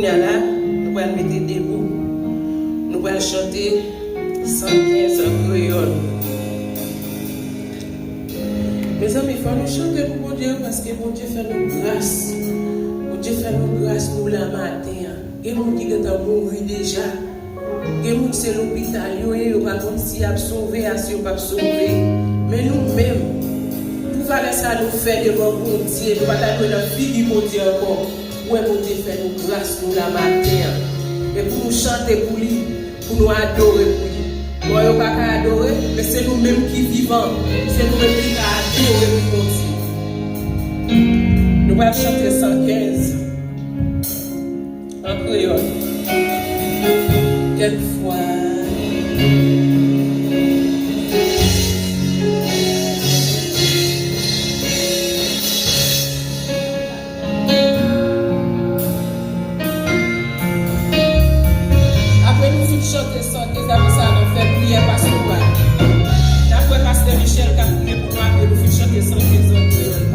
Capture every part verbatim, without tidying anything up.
Kounye a la, nou pral mete debou. Nou pral chante san kenz an kreyòl. Mezanmi, fò nou chante pou Bondye wi, paske Bondye fè nou gras. Bondye fè nou gras, nou la maten an. Gen moun ki gentan mouri deja. Gen moun se lopital yo ye, yo pa konn si y ap sove a, si yo p ap sove. Men nou menm, pou valè sa nou fè devan Bondye, nou pa ta dwe nan figi Bondye ankò. Ou wè Bondye fè nou gras, nou la maten an. E pou nou chante pou li, pou nou adore pou li. Mò yo pa ka adore, men se nou menm ki vivan. Se nou menm ki ka adore pou Bondye. Nou pral chante san kenz an kreyòl. Kèk fwa. Apre nou fin chante san kenz, apre sa, n ap fè priyè pastoral. N ap wè pastè Michel k ap priye pou nou apre nou fin chante san kenz an kreyòl.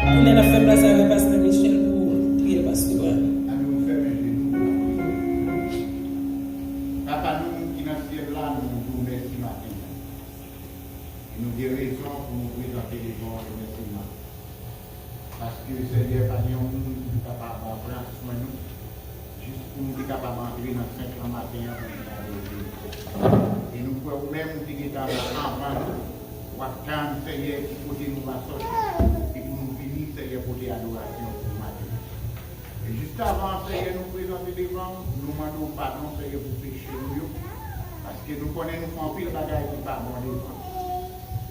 Kounye a n ap fè plas avè pastè Michel pou priyè pastoral. Ann nou fèmen jenou pou nou priye. Papa nou ki nan syèl la, nou di w mèsi maten an. E nou gen rezon pou nou prezante devan w remèsiman. Paske, Senyè, pa gen yon moun ki kapab pran swen nou, jis pou nou te kapab antre nan sant lan maten an pou nou te adore w. E nou kwè ou menm ou te gentan la anvan nou. W ap tann, Senyè, ki kote nou va sòti, e pou nou vini, Senyè, pote adorasyon pou ou maten an. E jis avan, Senyè, nou prezante devan w, nou mande w padon, Senyè, pou peche nou yo, paske nou konnen nou fè anpil bagay ki pa bon devan w.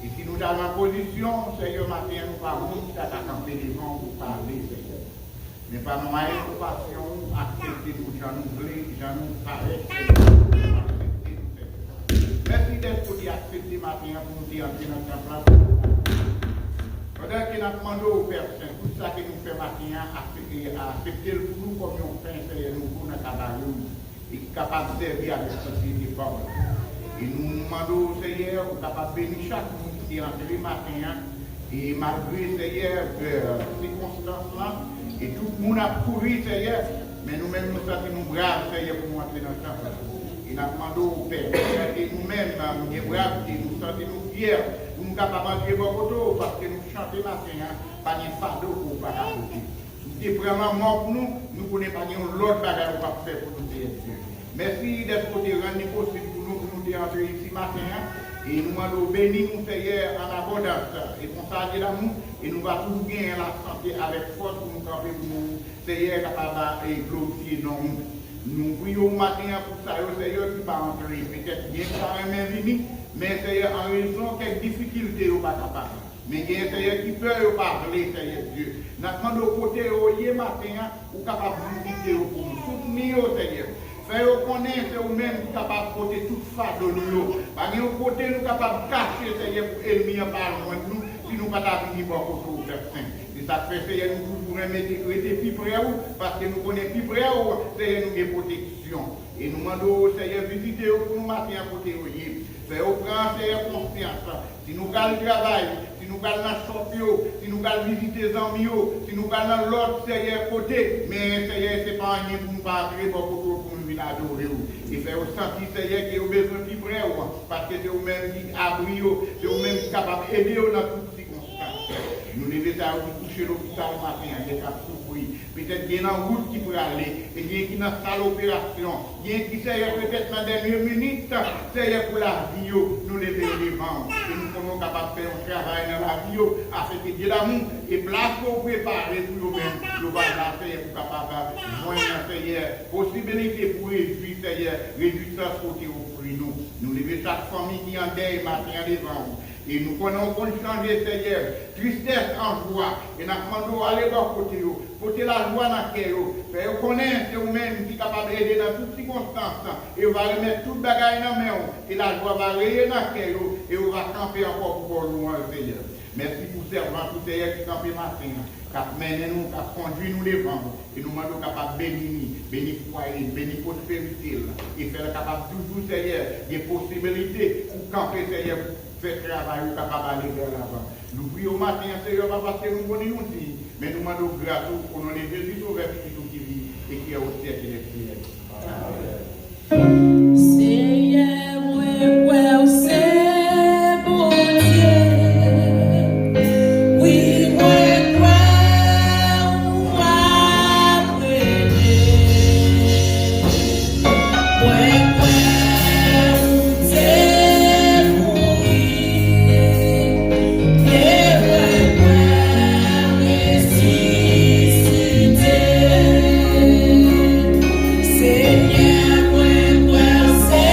E si nou ta nan pozisyon, Senyè, maten an, nou pa moun ki ta ka kanpe devan w pou pale, Senyè. Men pa mwayen konpasyon w, aksepte nou jan nou vle, jan nou parèt, Senyè. Aksepte nou, Senyè. Mèsi dèske w te aksepte maten an pou nou te antre nan tanp lan. Pandan ke n ap mande w, Pè Sen, tout sa ke nou fè maten an, aksepte, aksepte l pou nou kòm yon pen, Senyè, nouvo nan kabare w, e ki kapab sèvi avèk sosyete pa w la. E nou mande w, Senyè, ou kapab beni chak moun ki te antre maten an, e malgre, Senyè, e, sikonstans lan, e tout moun ap kouri, Senyè, men nou menm nou santi nou brav, Senyè, pou nou antre nan tanp la. E n ap mande w, Pè, e nou menm, nou gen bravte, nou santi nou fyè, pou nou kapab antre bò kote w, paske nou chante maten an, pa gen fado ke w pa ka pote. Si w te pran lanmò pou nou, nou konnen pa gen yon lòt bagay ou p ap fè pou nou, Senyè Dye. Mèsi dèske w te rann li posib pou nou, pou nou te antre isi maten an. E nou mande w beni nou, Senyè, an abondans. E konsa, Dye damou, e nou va toujou genyen lasante avèk fòs pou nou kanpe pou nou, Senyè, kapab, e, glorifye non ou. Nou priye w maten an pou sa yo, Senyè, ki pa antre. Petèt gen ki ta renmen vini, men, Senyè, an rezon kèk difikilte, yo pa kapab. Men gen, Senyè, ki pè, yo pa vle, Senyè Dye. N ap mande w kote yo ye maten an, ou kapab vizite yo pou nou. Soutni yo, Senyè. Fè yo konnen se ou menm ki kapab pote tout fado nou yo. Pa gen yon kote nou kapab kache, Senyè, pou ènmi an pa jwenn nou, si nou pa ta vini bò kote w, Pè Sen. Se sa k fè, Senyè, nou toujou renmen te rete pi pre w, paske nou konnen pi pre w, Senyè, nou gen pwoteksyon. E nou mande w, Senyè, vizite yo pou nou maten an kote yo ye. Fè yo pran, Senyè, konsyans. Si nou pral travay, si nou pral nan shop yo, si nou pral vizite zanmi yo, si nou pral nan lòt, Senyè, kote, men, Senyè, se pa anyen pou nou pa antre bò kote w pou nou vin adore w. E fè yo santi, Senyè, ke yo bezwen pi pre w, paske se ou menm ki abri yo, se ou menm ki kapab ede yo nan tout sikonstans. Nou leve sa yo ki kouche lopital maten an, gen k ap soufri. Petèt gen nan wout ki prale, e gen ki nan sal operasyon, gen ki, Senyè, petèt nan dènye minit, Senyè, pou lavi yo, nou leve yo devan w. E nou konnen w kapab fè yon travay nan lavi yo, afenke Dye damou, e plas ke w prepare pou yo menm, yo pral la, Senyè, pou kapab jwenn, Senyè, posibilite pou rejwi, Senyè, rejwisans ke w te ofri nou. Nou leve chak fanmi ki an dèy maten an devan w. E nou konnen w konn chanje, Senyè, tristès an jwa. E n ap mande w ale bò kote yo, pote lajwa nan kè yo. Fè yo konnen se ou menm ki kapab ede nan tout sikonstans. E yo va remèt tout bagay nan men w. E lajwa va reye nan kè yo. E yo va kanpe ankò pou ba w lwanj, Senyè. Mèsi pou sèvant ou, Senyè, ki kanpe maten an, k ap mennen nou, k ap kondui nou devan w. E nou mande w kapab beni li, beni fwaye l, beni pwosperite l. E fè l kapab toujou, Senyè, gen posibilite pou kanpe, Senyè, pou fè travay ou kapab ale vè lavan. Nou priye w maten an, Senyè, pa paske nou bon ni nou diy, men nou mande w gras ou, o non de Jezi Sovè, Pitit ou ki viv e ki è o syèk dè syèk. Amèn. Senyè, mwen kwè w se Bondye. Wi, mwen kwè w ap rete. Mwen kwè ou te mouri, e mwen kwè w resisite. Senyè, mwen kwè w se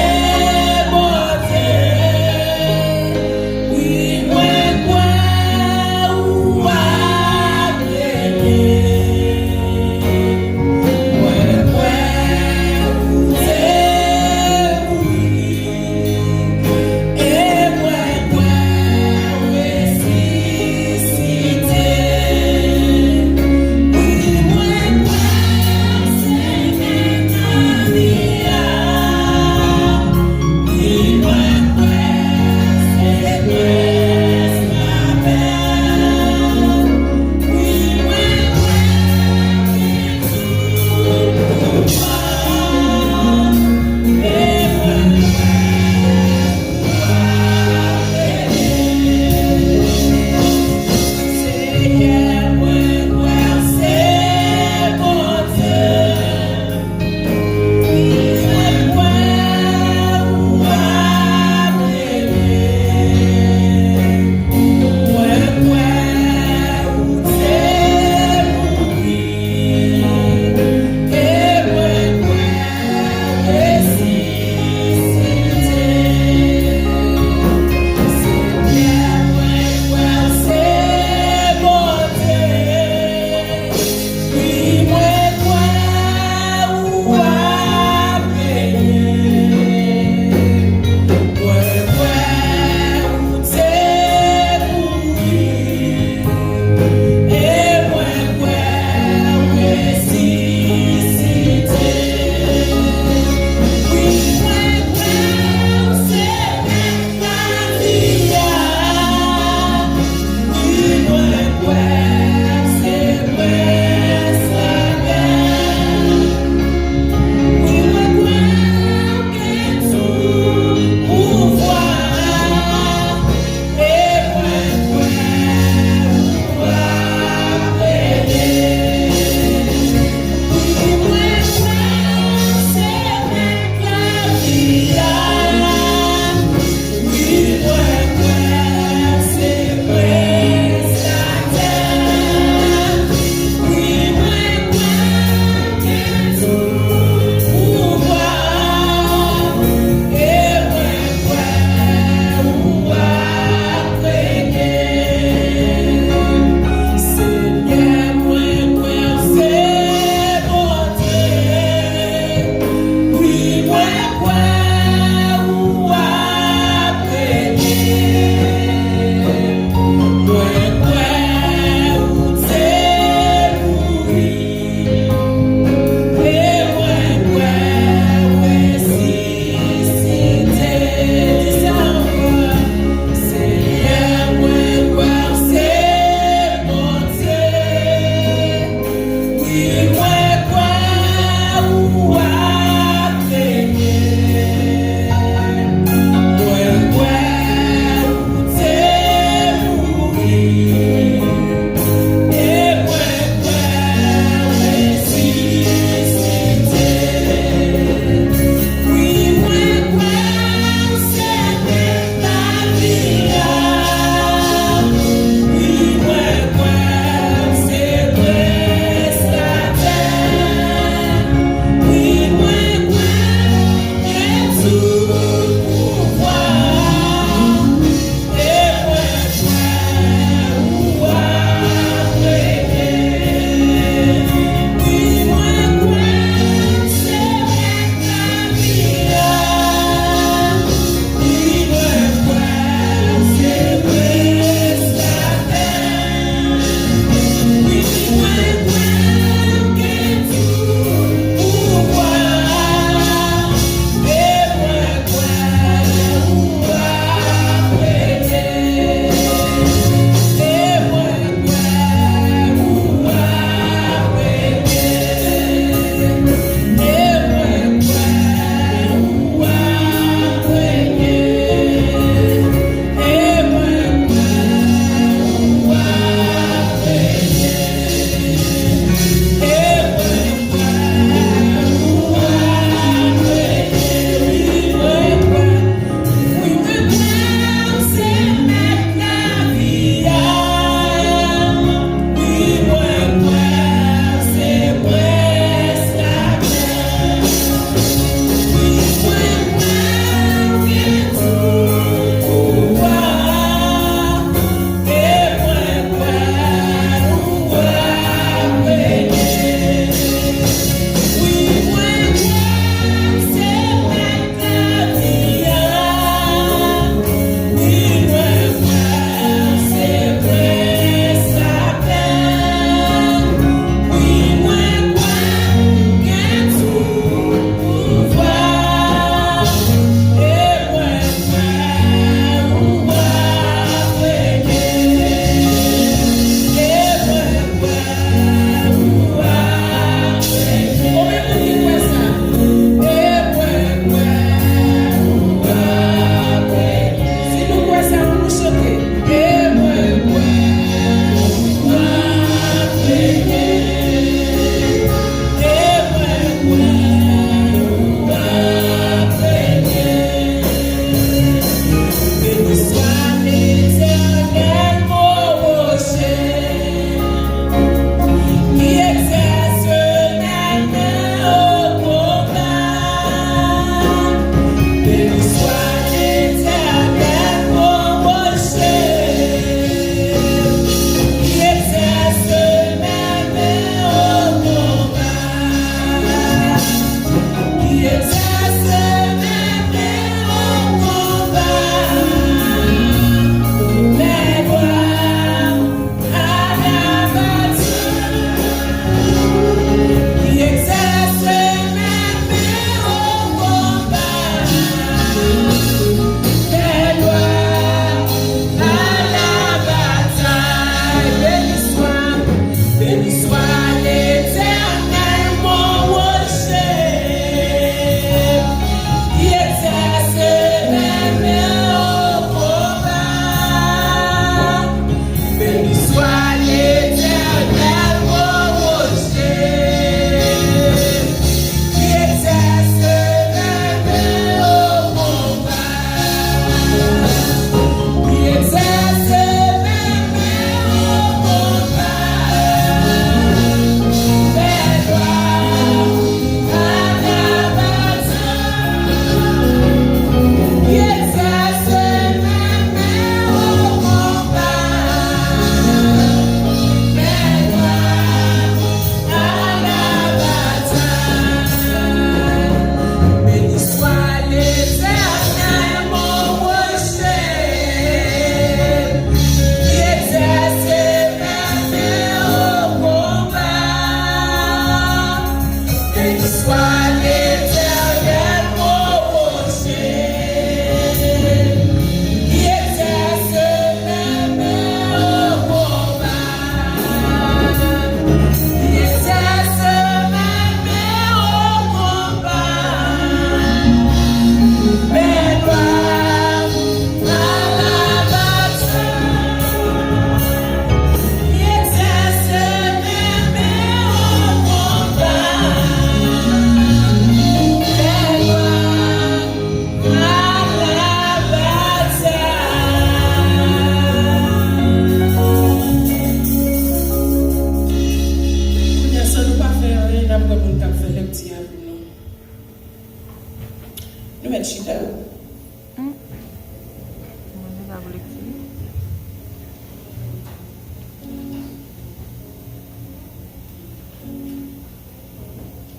Mèt chita yo.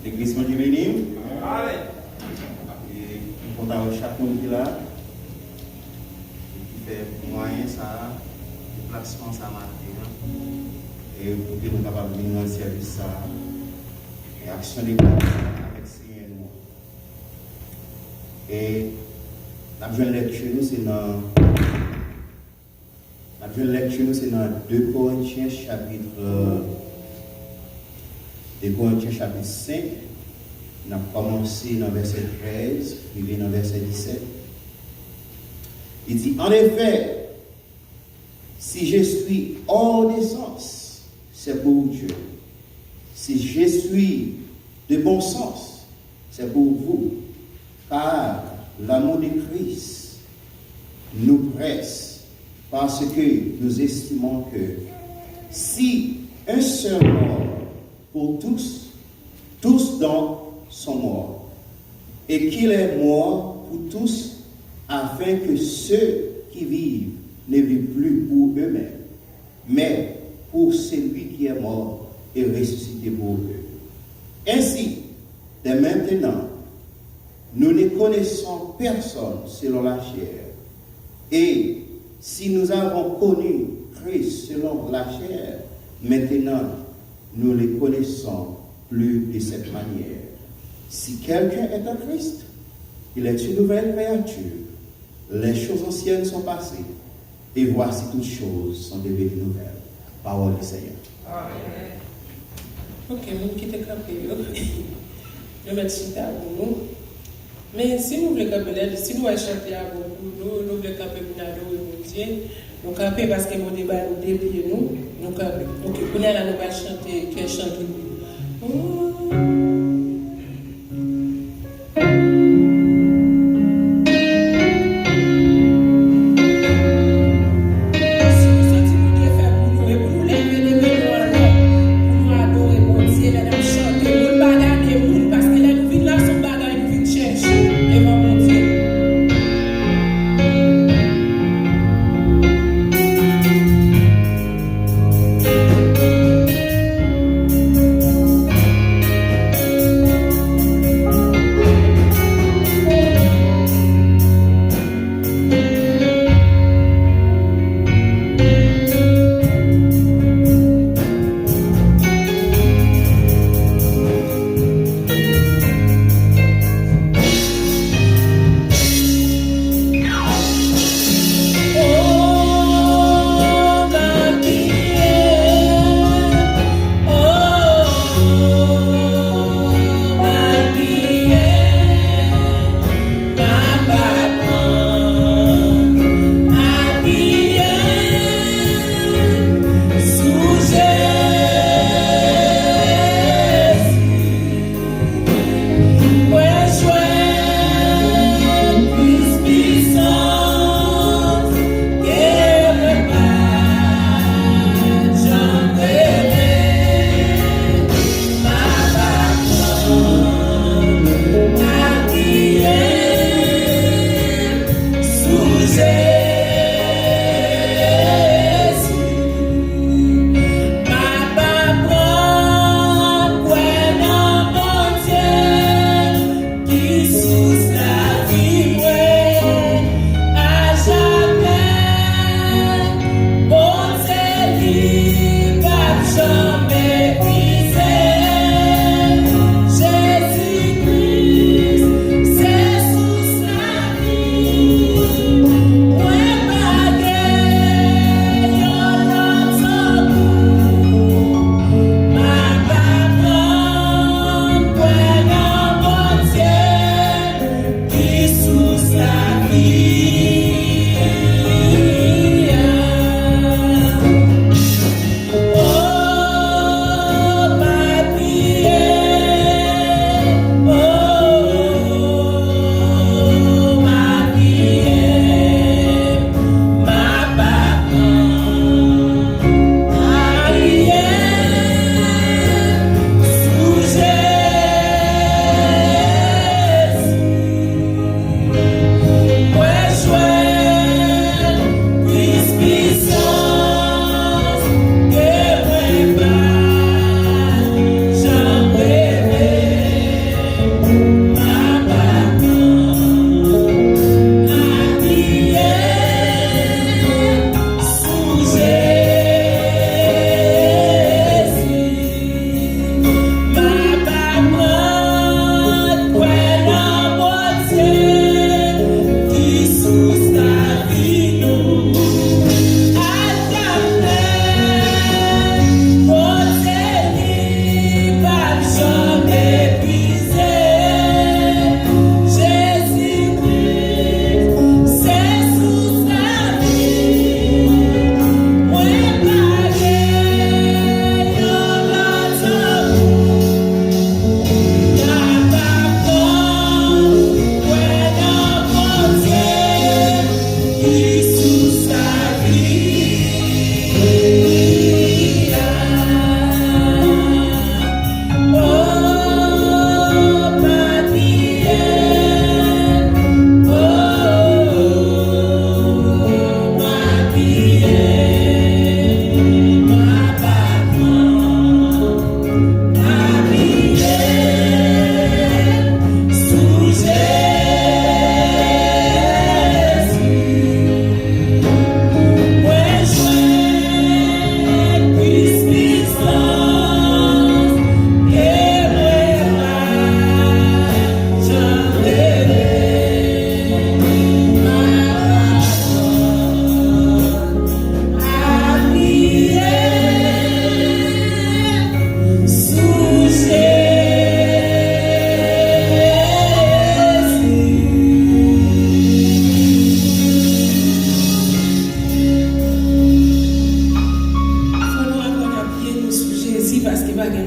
Legliz Bondye beni. Amen. E m kontan wè chak moun ki la, e ki fè mwayen sa a, deplasman sa maten an, e pou ke nou kapab vin rann sèvis sa a, e aksyon de gras avèk Senyè nou an. E n ap jwenn lèkti nou, se nan N ap jwenn lèkti nou, se nan de Korentyen chapit, de Korentyen chapit senk. N ap kòmanse nan vèsè trèz rive nan vèsè disèt. Li di, En effet, si je suis hors de sens, c'est pour Dieu. Si je suis de bon sens, c'est pour vous. Car l'amour de Christ nous presse, parce que nous estimons que si un seul mort pour tous, tous donc sont morts, et qu'il est mort pour tous, afin que ceux qui vivent ne vivent plus pour eux-mêmes, mais pour celui qui est mort et ressuscité pour eux. Ainsi, dès maintenant, nous ne connaissons personne selon la chair. Et si nous avons connu Christ selon la chair, maintenant nous le connaissons plus de cette manière. Si quelqu'un est en Christ, il est une nouvelle créature. Les choses anciennes sont passées, et voici toutes choses sont devenues nouvelles. Parole du Seigneur. Ok, moun ki te kanpe yo, nou mèt chita pou nou. Men si nou vle kanpe, lè, si nou wè chante a bon pou nou, nou vle kanpe pou n adore Bondye, nou kanpe paske Bondye ba nou de pye nou, nou kanpe. Ok, kounye a la nou pral chante kè chan ki byen. Si nou santi Bondye fè pou nou, e pou nou leve de men nou anlè, pou nou adore Bondye, lè n ap chante, moun pa gade moun, paske lè nou vin la, se yon bagay nou vin chèche devan Bondye.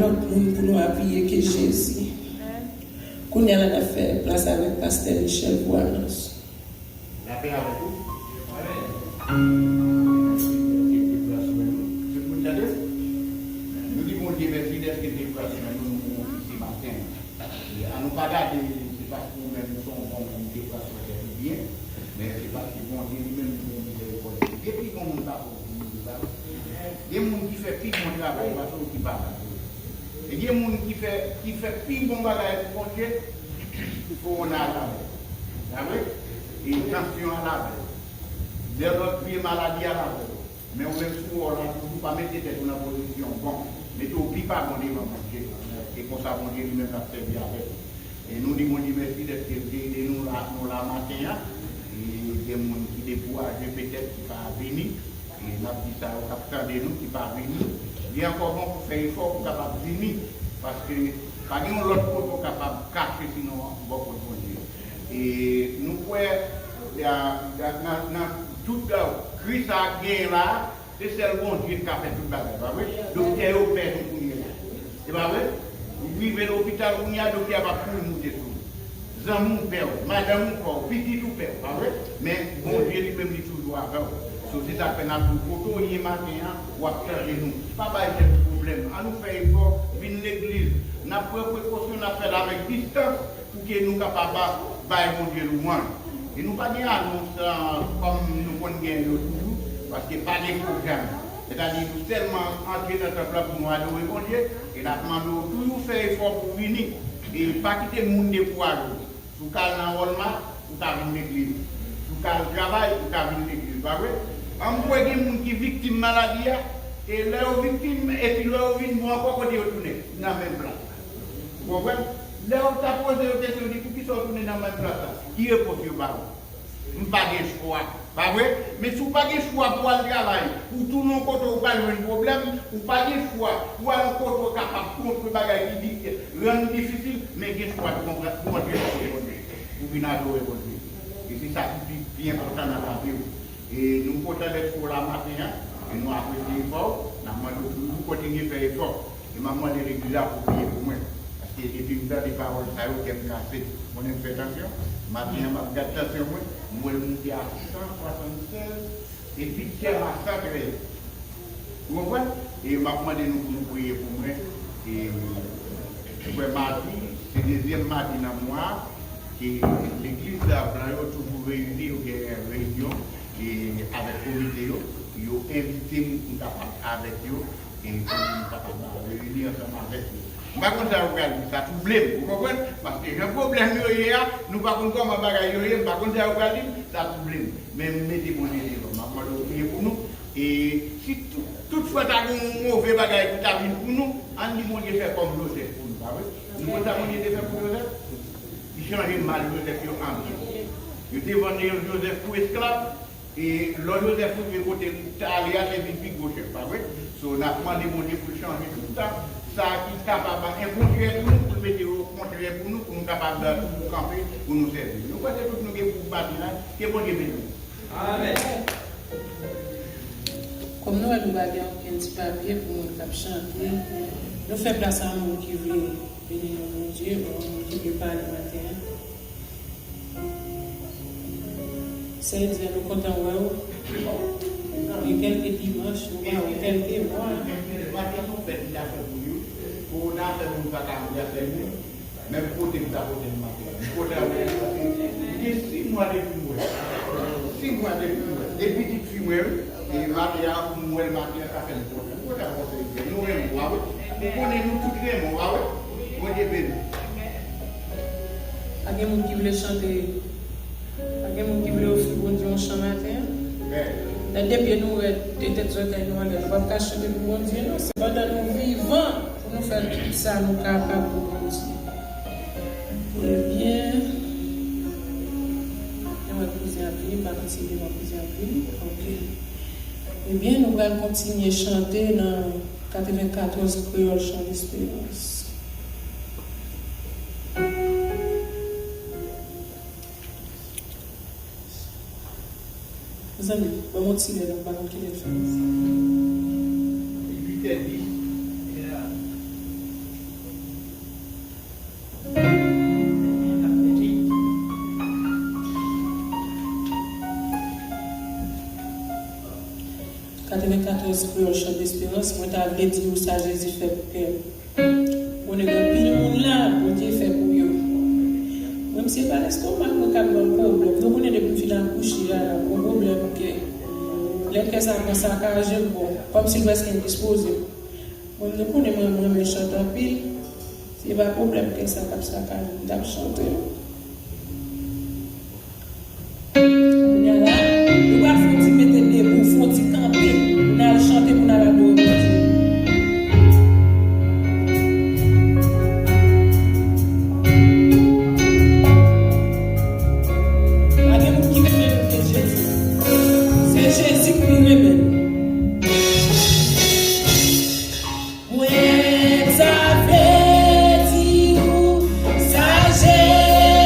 lòt moun pou nou apiye ke Jezi. Kounye a la, n ap fè plas avèk pastè Michel pou anons. Lapè avèk ou. Tout moun tande? Nou di Bondye mèsi dèske l te pran swen nou, nou pou yon piti maten. E ann nou pa gade, se paske ou menm ou se yon bon moun, ou te pran swen tèt ou byen, men se paske Bondye li menm li gen mizèrikòd. Depi yon moun pa bon pou nou, li pa bon. Gen moun ki fè pi bon travay pase w ki pa bon. E gen moun ki fè, ki fè pi bon bagay pou Bondye, kowona a la menm. Pa vre? E tansyon a la menm. Lè lòt vye maladi a la menm. Men ou menm sou wè w la toujou, pa mete tèt ou nan pozisyon bon. Mete w pi pa bon devan Bondye. E konsa Bondye li menm l ap sèvi avèk ou. E nou di Bondye mèsi dèske l te ede nou la, nou la maten an. E gen moun ki dekouraje petèt ki pa vini. E n ap di sa yo k ap tande nou ki pa vini. Li ankò bon pou fè efò pou kapab vini. Paske pa gen yon lòt kote w kapab kache sinon bò kot Bondye. E nou kwè nan, nan, nan tout kri sa k genyen la, se sèl Bondye k ka fè tout bagay, pa vre? Doktè yo pè nou kounye a. Se pa vre? Ou rive lopital kounye a, doktè a p ap kouri moute sou ou. Zanmi w pè w, madanm ou pè w, pitit ou pè w, pa vre? Men Bondye li menm li toujou avè w. So, se sa k fè n ap di w kote w ye maten an, w ap tande nou. Pa bay tèt ou pwoblèm. Ann nou fè efò, vin legliz. N ap pran prekosyon, n ap fè l avèk distans. Pou ke nou kapab bay Bondye lwanj. E nou pa gen anons, ah, kòm nou konn gen yo toujou, paske pa gen pwogram. Sètadi nou sèlman antre nan tanp lan pou nou adore Bondye, e n ap mande w toujou fè efò pou w vini. E pa kite moun dekouraje w. Si w ka al nan Walmart, ou ka vin legliz. Si w ka al travay, ou ka vin legliz, pa vre? Ann kwè gen moun ki viktim maladi a, e lè yo viktim, epi lè yo vin bon ankò, kote yo tounen? Nan menm plas la. Ou konprann? Lè yo ta poze yo kesyon, di, "Poukisa w tounen nan menm plas la?" Ki repons yo ba ou? "M pa gen chwa." Pa vre? Men si w pa gen chwa pou w al travay, ou tounen yon kote ou pral jwenn pwoblèm, ou pa gen chwa pou w al yon kote ou kapab kontre bagay ki di, rann difisil, men gen chwa pou w rantre nan kote pou w vin adore Bondye. E se sa ki pi, pi enpòtan nan lavi w. E nou kontan dèt ou la maten an, e nou apresye efò w, n ap mande w toujou kontinye fè efò. E m ap mande legliz la pou priye pou mwen. Paske depi m tande pawòl sa yo, kè m kase. Konnen m fè tansyon. Maten an, m ap gad tansyon mwen, m wè l moute a san swasannsèz, epi kè m a san trèz. Ou konprann? E m ap mande nou pou nou priye pou mwen. E, frè, madi, se dezyèm madi nan mwa a, ke legliz la, blan yo toujou reyini, yo gen reyinyon, e avèk komite yo, yo envite m pou m kapab avèk yo, e pou nou kapab reyini ansanm avèk yo. M pa konn sa yo pral di, sa twouble m, ou konprann? Paske jan pwoblèm yo ye a, nou pa konn kòman bagay yo ye, m pa konn sa yo pral di m, sa twouble m. Men m mete Bondye devan, m ap mande w priye pou nou. E si tou-, toutfwa ta gen yon move bagay ki ta vin pou nou, ann di Bondye fè kòm Jozèf pou nou, pa vre? Nou konn sa Bondye te fè pou Jozèf? Li chanje mal Jozèf yo an byen. Yo te vann Jozèf kou esklav, e lò Jozèf rive kote l t ale a, te vin pi gwo chèf, pa vre? So, n ap mande Bondye pou l chanje tout sa, sa ki kapab enkontrè pou nou, pou l mete yo kontrè pou nou, pou nou kapab toujou kanpe, pou nou sèvi. Nou kwè se tout nou gen pou maten an, ke Bondye beni nou. Amèn. Kòm nou wè nou pa gen okenn ti papye pou moun k ap chante, nou fè plas a moun ki vle beni non Bondye, ou moun ki vle pale maten an. Sè Edzen, nou kontan wè w. Gen kèlke dimanch, nou pa wè w kèlke mwa. Maten nou fè, nou ta fè pou yo. Kowona fè moun pa ka antre avè nou. Menm kote m ta kote m maten. M kote avè nou. Li gen sis mwa depi m wè. Sis mwa depi m wè. E pitit fi mwen, wi. E maten an, pou m wè l maten an, sa fè m kontan. M kontan konsa, nou renmen w, wi. Ou konnen nou tout renmen w, wi. Bondye beni w. Pa gen moun ki vle chante? Pa gen moun ki vle ofri Bondye yon chan maten an? Lève de pye nou rèd, de tèt zòtèy nou anlè. Nou p ap ka chante pou Bondye, non. Se pandan nou vivan pou nou fè tout sa nou kapab pou Bondye. Ebyen, mwen wè kouzen ap vini, m pa konn si devan kouzen ap vini. Ok. Ebyen, nou pral kontinye chante nan katrevenkatòz Kreyòl Chan Lesperans. Mezanmi, ban m yon ti lè, non, m pa konn kilè l fè. Li uit è dis. Kreyòl Chan Desperans, mwen ta vle di nou sa Jezi fè pou kè m. Konnen gen anpil moun la, Bondye fè pou yo. Mwen, m se pa lestomak mwen k ap ban m pwoblèm. Nou konnen depi m fin akouche a, la, m gon pwoblèm kè. Lè kè sa pran sakaje m, bon, kòmsi l prèske endispoze m. Mwen, nou konnen mwen, mwen renmen chante anpil. Se pa pwoblèm kè sa k ap sakaje m, m t ap chante. Kounye a la, nou pral fè yon ti mete debou, fè yon ti kanpe. N al chante pou n al adore Bondye. Pa gen moun ki renmen nou ke Jezi. Se Jezi k pi renmen nou. Mwen ta vle di ou sa Jezi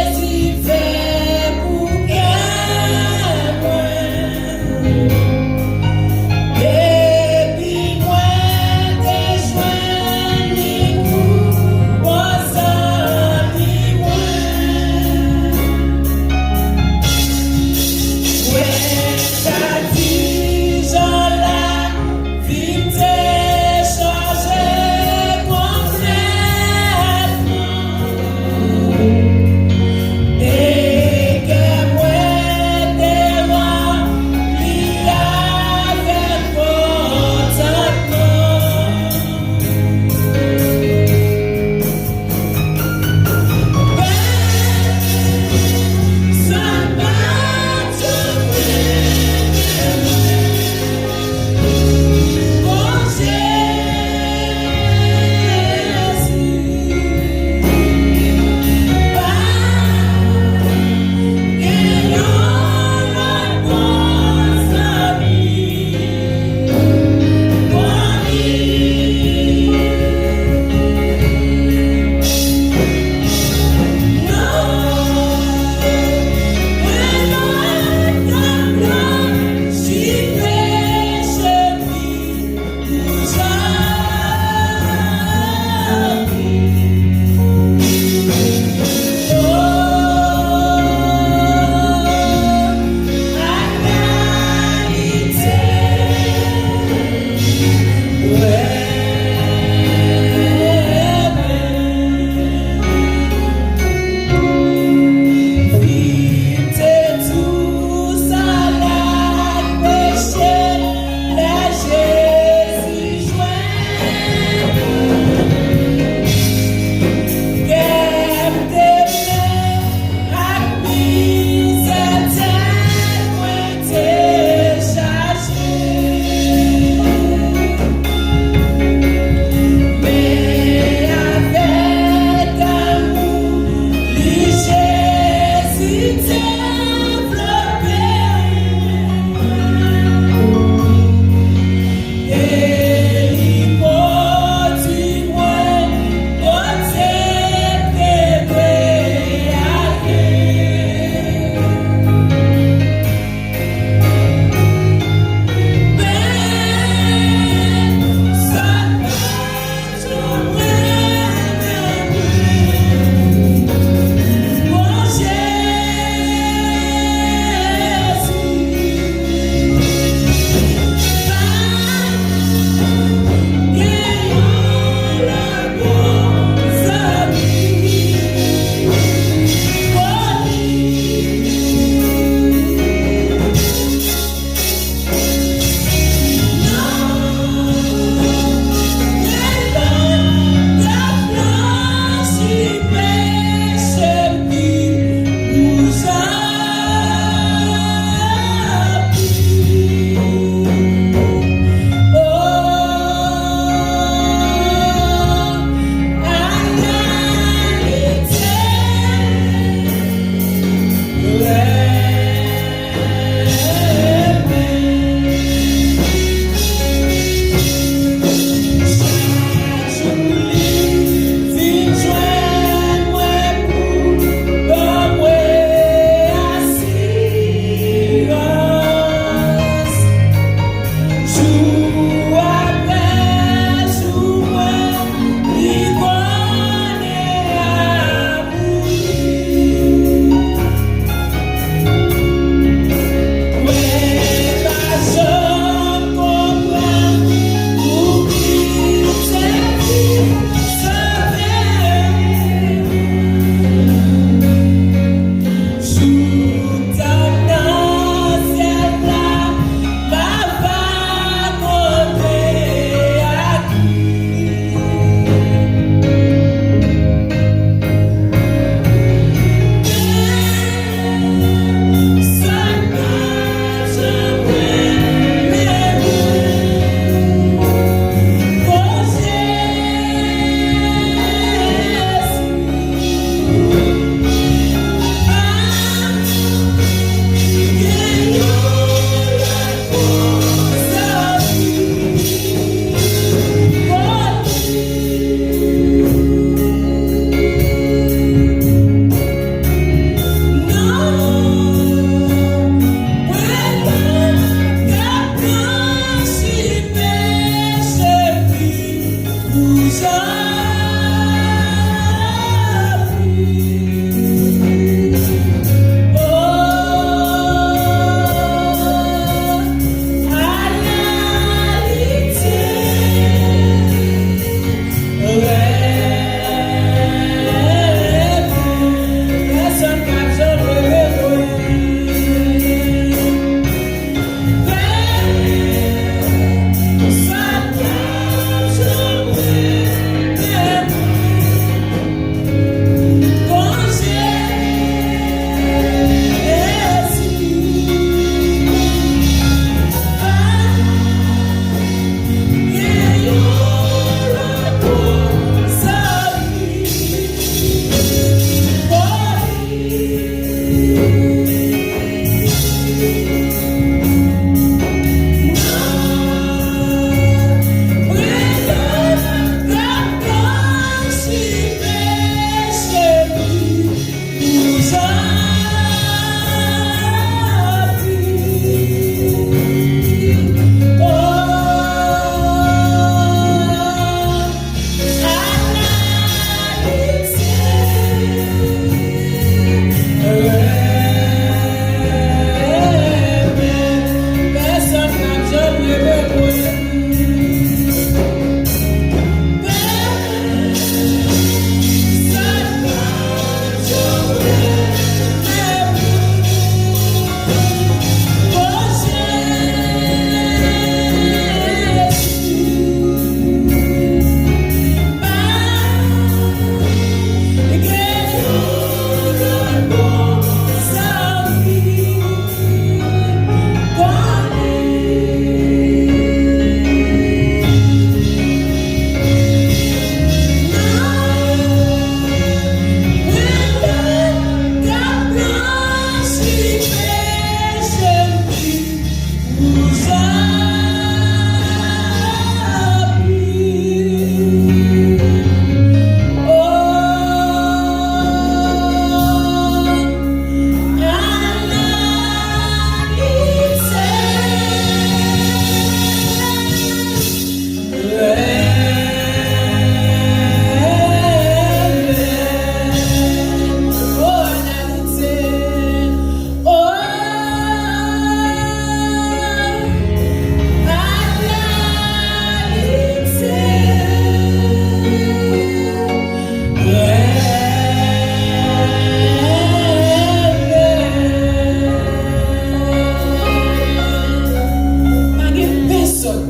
Pa gen pèsonn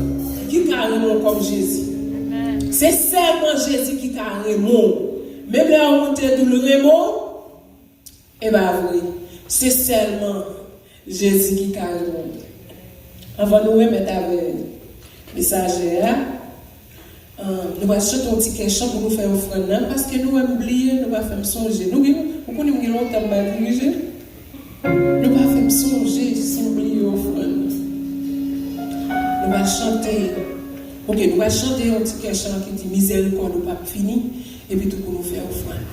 ki ka renmen w kòm Jezi. Se sèlman Jezi ki ka renmen w. Menm lè yon moun te di w l renmen w, e pa vre. Se sèlman Jezi ki ka renmen w. Anvan nou remèt avè mesaje a, ah, nou pral chante yon ti kè chan pou nou fè ofrann nan, paske nou wè m bliye, nou pa fè m sonje. Nou gen, ou konnen m gen lontan m pa dirije. Nou pa fè m sonje si m bliye ofrann. Nou pral chante. Ok, nou pral chante yon ti kè chan ki di mizèrikòd ou p ap fini, epi tou pou nou fè ofrann.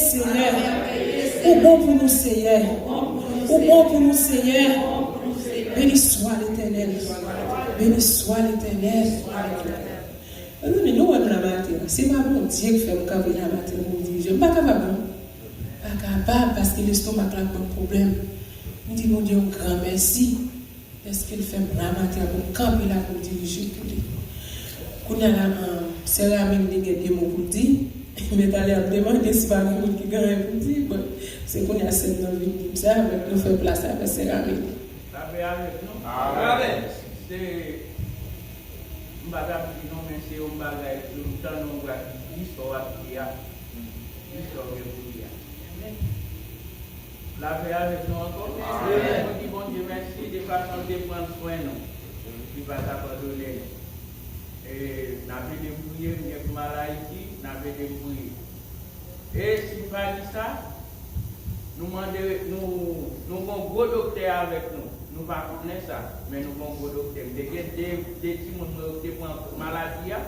Senyè. Ou bon pou nou, Senyè. Ou bon pou nou, Senyè. Béni soit l'Éternel. Béni soit l'Éternel. Mezanmi, nou wè m la maten an. Se pa Bondye k fè m kanpe la maten an pou m dirije. M pa kapab, non. Pa kapab, paske lestomak la ap ban m pwoblèm. M di Bondye yon gran mèsi. Dèske l fè m la maten an pou m kanpe la pou m dirije pou li. Kounye a la, an, sè Ramin li gen de mo pou l di, men talè ap demande si pa gen moun ki gen anyen pou l di. Bon, se kounye a sè m nan vin di m sa, men nou fè plas la avè sè Ramin. Lapè avèk nou. Amèn. Se, m pa t ap di non, men se yon bagay pou m tann yon bagay ki sa w ap di a, ki sa w gen pou di a. Lapè avèk nou ankò. Amèn. Nou di Bondye mèsi de fason l te pran swen nou. Li pa t abandone nou. E n ap ede m priye, m gen pou m al Ayiti, n ap ede m priye. E si m pa di sa, nou mande, nou, nou gon gwo doktè avèk nou. Nou pa konnen sa, men nou gon gwo doktè. M te gen de, de timoun mwen yo ki te pran maladi a.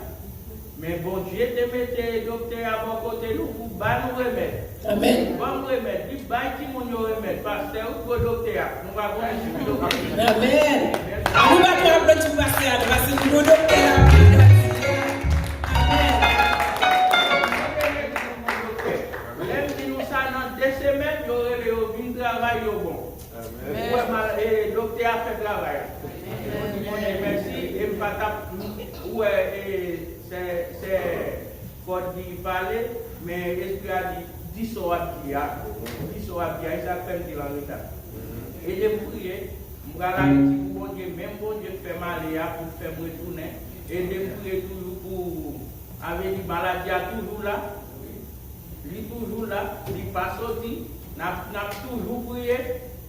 Men Bondye te mete doktè a bò kote nou pou ba nou remèd. Amèn. Li ban m remèd, li bay timoun yo remèd. Pastè, ou gwo doktè a. Nou pa konnen si w doktè. Amèn. An nou bat yon aplodi pou pastè a, paske nou gwo doktè a. Amèn. Lè m di nou sa, nan de semèn, yo rele, yo vin travay, yo bon. Amèn. Ou wè, mal, e, doktè a fè travay la. Nou di Bondye mèsi, e m pa t ap, ou wè, e, sè, sè Fòd di pale, men espri a di, di sa w ap di a. Di sa w ap di a, e sa k fè m te an reta. Ede m priye, m pral Ayiti pou Bondye, menm Bondye k fè m ale a, pou l fè m retounen. Ede m priye toujou pou, avè di maladi a toujou la. Li toujou la, li pa soti. N ap, n ap toujou priye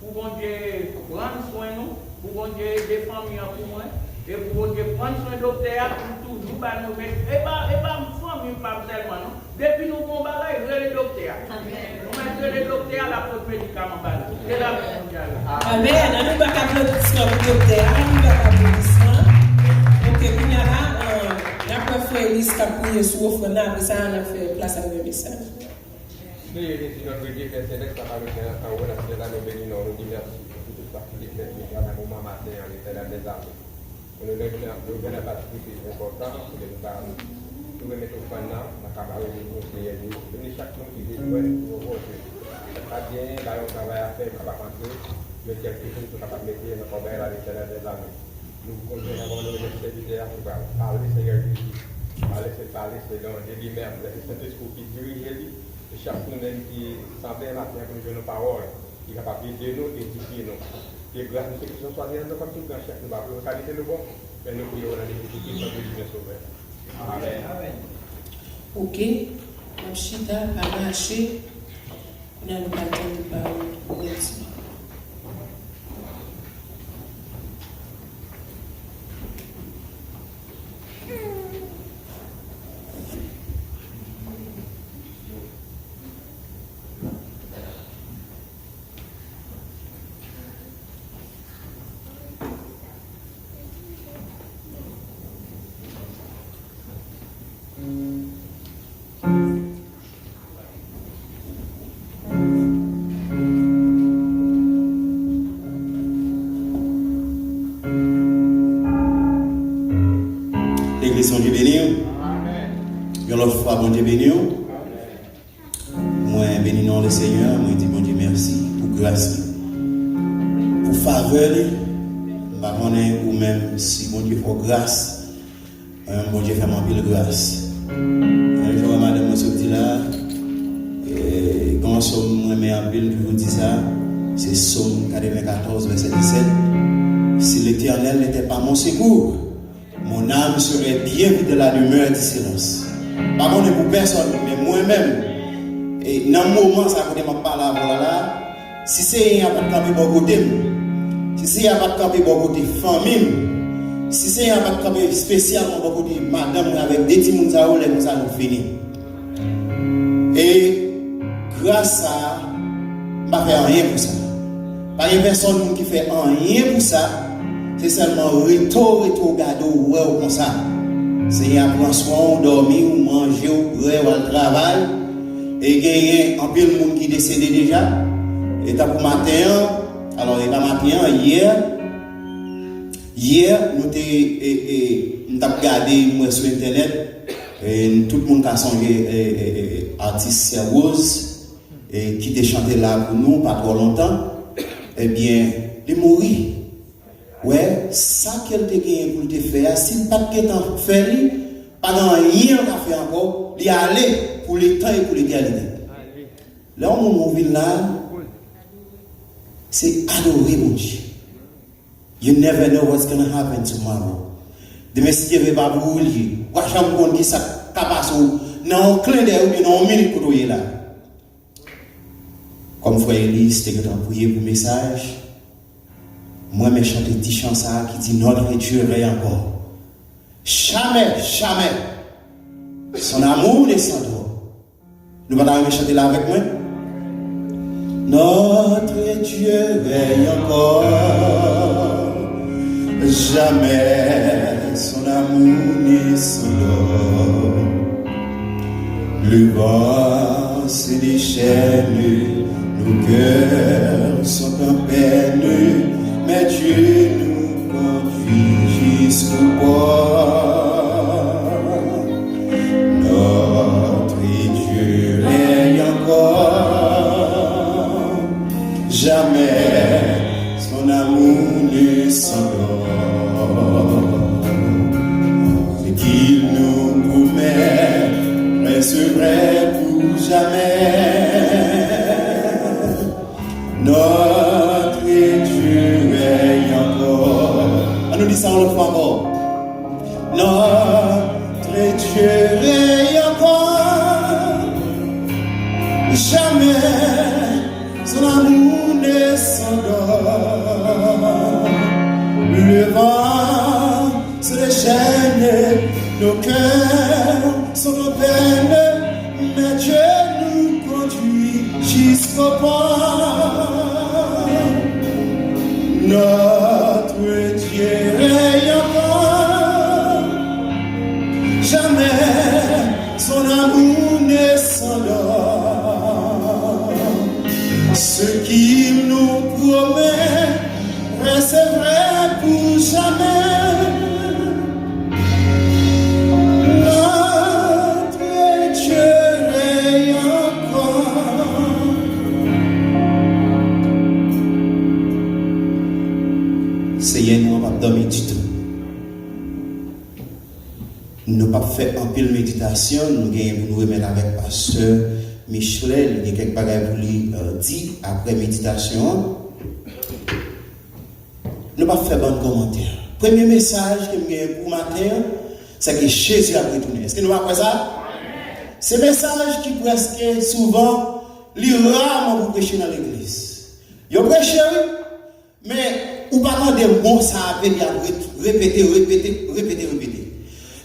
pou Bondye pran swen nou, pou Bondye ede fanmi an pou mwen, e pou Bondye pran swen doktè a, pou l toujou ba nou remèd. E pa, e pa fanmi pa m sèlman, non. Depi nou gon bagay, rele doktè a. Amèn. Nou mèt rele doktè a, l ap pot medikaman ba nou. Se la pou Bondye ale. Amèn. An nou bat aplodisman pou doktè a, an nou bat aplodisman. Ok, kounye a la, euh, n ap wè frè Elis k ap priye sou ofrann nan, apre sa, n ap fè plas avè mesaj. Senyè Jezi, notre Dieu, Père Céleste, Papa notre Père, en haut dans le ciel, nou beni non, nou di mèsi pou tout sa ki te fèt deja nan moman maten an, Letènèl dèzame. Nou gen, nou gen yon pati ki pi enpòtan, kote nou ka tou remèt ofrann nan, nan kaba remèt nou, Senyè Jezi. Beni chak moun ki vin jwenn pou yo vote. Chak pa genyen, ba yo travay a fè, yo kapab antre, jwenn kèlke moun pou kapab mete nan kòbèy la, Letènèl dèzame. Nou kontinye nan nou remèt sèvitè a, ki pral pale, Senyè Jezi. Pale, se pale, se nan de li menm, lè se Sentespri ki dirije li. E chak moun menm ki sanble maten an pou nou jwenn yon pawòl, ki kapab ede nou, edifye nou. Ke gras nou se Kris nou swazi nan nou kòm tout gran chèf nou, pa pou nou kalite nou bon, men nou priye w nan non de Jezi Kris, nou beni men Sovè. Amèn. Ok, n ap chita, pa mache, kounye a nou pral tande pawòl Bondye. Legliz, Bondye beni w. Yon lòt fwa, Bondye beni w. Mwen beni non Lesenyè, mwen di Bondye mèsi pou gras li, pou favè li. M pa konnen ou menm si Bondye fè w gras. Mwen menm, Bondye fè m anpil gras. Yon jou, madanm mwen sot di la, e, gen yon sòm mwen renmen anpil, m toujou di sa, se Sòm katrevenkatòz, vèsè disèt. Si l'Éternel n'était pas mon secours, mon âme serait bien vite dans la demeure du silence. Pa konnen pou pèsòn, men mwen menm, e, nan moman sa kote m ap pale avè w la, si Senyè a pa t kanpe bò kote m, si Senyè a pa t kanpe bò kote fanmi m, si Senyè a pa t kanpe espesyalman bò kote madanm mwen avèk de timoun sa yo, lè konsa nou fini. E gras sa a, m pa fè anyen pou sa. Pa gen pèsòn moun ki fè anyen pou sa. Se sèlman reto, reto gade w, wè w konsa. Senyè a pran swen w, dòmi w, manje w, bwè w, al travay. E genyen anpil moun ki desede deja. E tankou maten an, alò, e pa maten an, yè, yè, nou te, e, e, m t ap gade, m wè sou entènèt, e, tout moun ka sonje, e, e, e, atis Sè Rose, e, ki te chante la pou nou, pa twò lontan. Ebyen, li mouri. Wè, sa ke l te genyen pou l te fè a, si l pa t gentan fè li, pa gen anyen l ka fè ankò, li ale pou letan e pou letènite. Lè yon moun mouri la, se adore Bondye. You never know what's gonna happen tomorrow. Demen, si Dye vle, pa pou ou l ye. Ou pa janm konn ki sa k ka pase w nan yon klendèy oubyen nan yon minit kote w ye la. Kòm frè Elis te gentan priye pou mesaj, mwen renmen chante ti chan sa a ki di: Notre Dieu règne encore. Jamais, jamais, son amour ne s'endort. Nou pa ta renmen chante la avèk mwen? Notre Dieu règne encore, jamais son amour ne s'endort. Le vent se déchaîne, nos cœurs sont en peine, mais Dieu nous conduit jusqu'au port. Notre Dieu règne encore, jamais son amour ne s'endort. Ce qu'il nous promet reste vrai pour jamais. Notre Dieu règne encore. Ann nou di sa yon lòt fwa ankò. Notre Dieu règne encore. Jamais son amour ne s'endort. Le vent se déchaîne, nos cœurs sont en peine, mais Dieu nous conduit jusqu'au port. Notre Dieu règne encore, jamais son amour ne s'endort. Ce qu'il nous promet reste vrai pour jamais. Notre Dieu règne encore. Seyè nou an p ap dòmi ditou. Nou p ap fè anpil meditasyon, nou genyen pou nou remèt avèk pastè Michelet, li gen kèk bagay pou li, eh, di apre meditasyon an. Nou p ap fè bann kòmantè. Premye mesaj ke m genyen pou maten an, se ke Jezi ap retounen. Èske nou pa kwè sa? Se mesaj ki prèske souvan, li raman pou preche nan legliz. Yo preche, wi, men ou pa tande mo sa a vini ap ret-, repete, repete, repete, repete.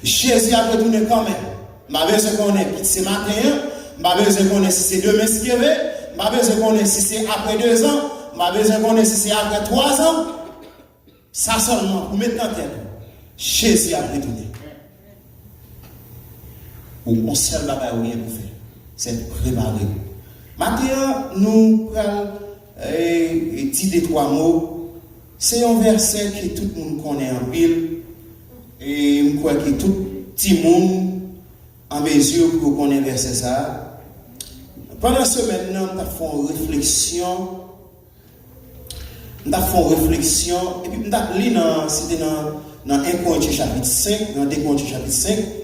Jezi ap retounen kanmenm. M pa bezwen konnen ki se maten an, m pa bezwen konnen si se demen si Dye vle, m pa bezwen konnen si se apre dezan, m pa bezwen konnen si se apre twazan. Sa sèlman pou met nan tèt ou, Jezi ap retounen. Ou gon sèl bagay ou gen pou fè, se prepare w. Maten an, nou pral, eh, di de twa mo. Se yon vèsè ke tout moun konnen anpil. E m kwè ke tout timoun an mezi pou yo konnen vèsè sa a. Pandan semèn nan, m t ap fè yon refleksyon. M t ap fè yon refleksyon, epi m t ap li nan, se te nan, nan en Korentyen chapit senk, nan de Korentyen chapit senk.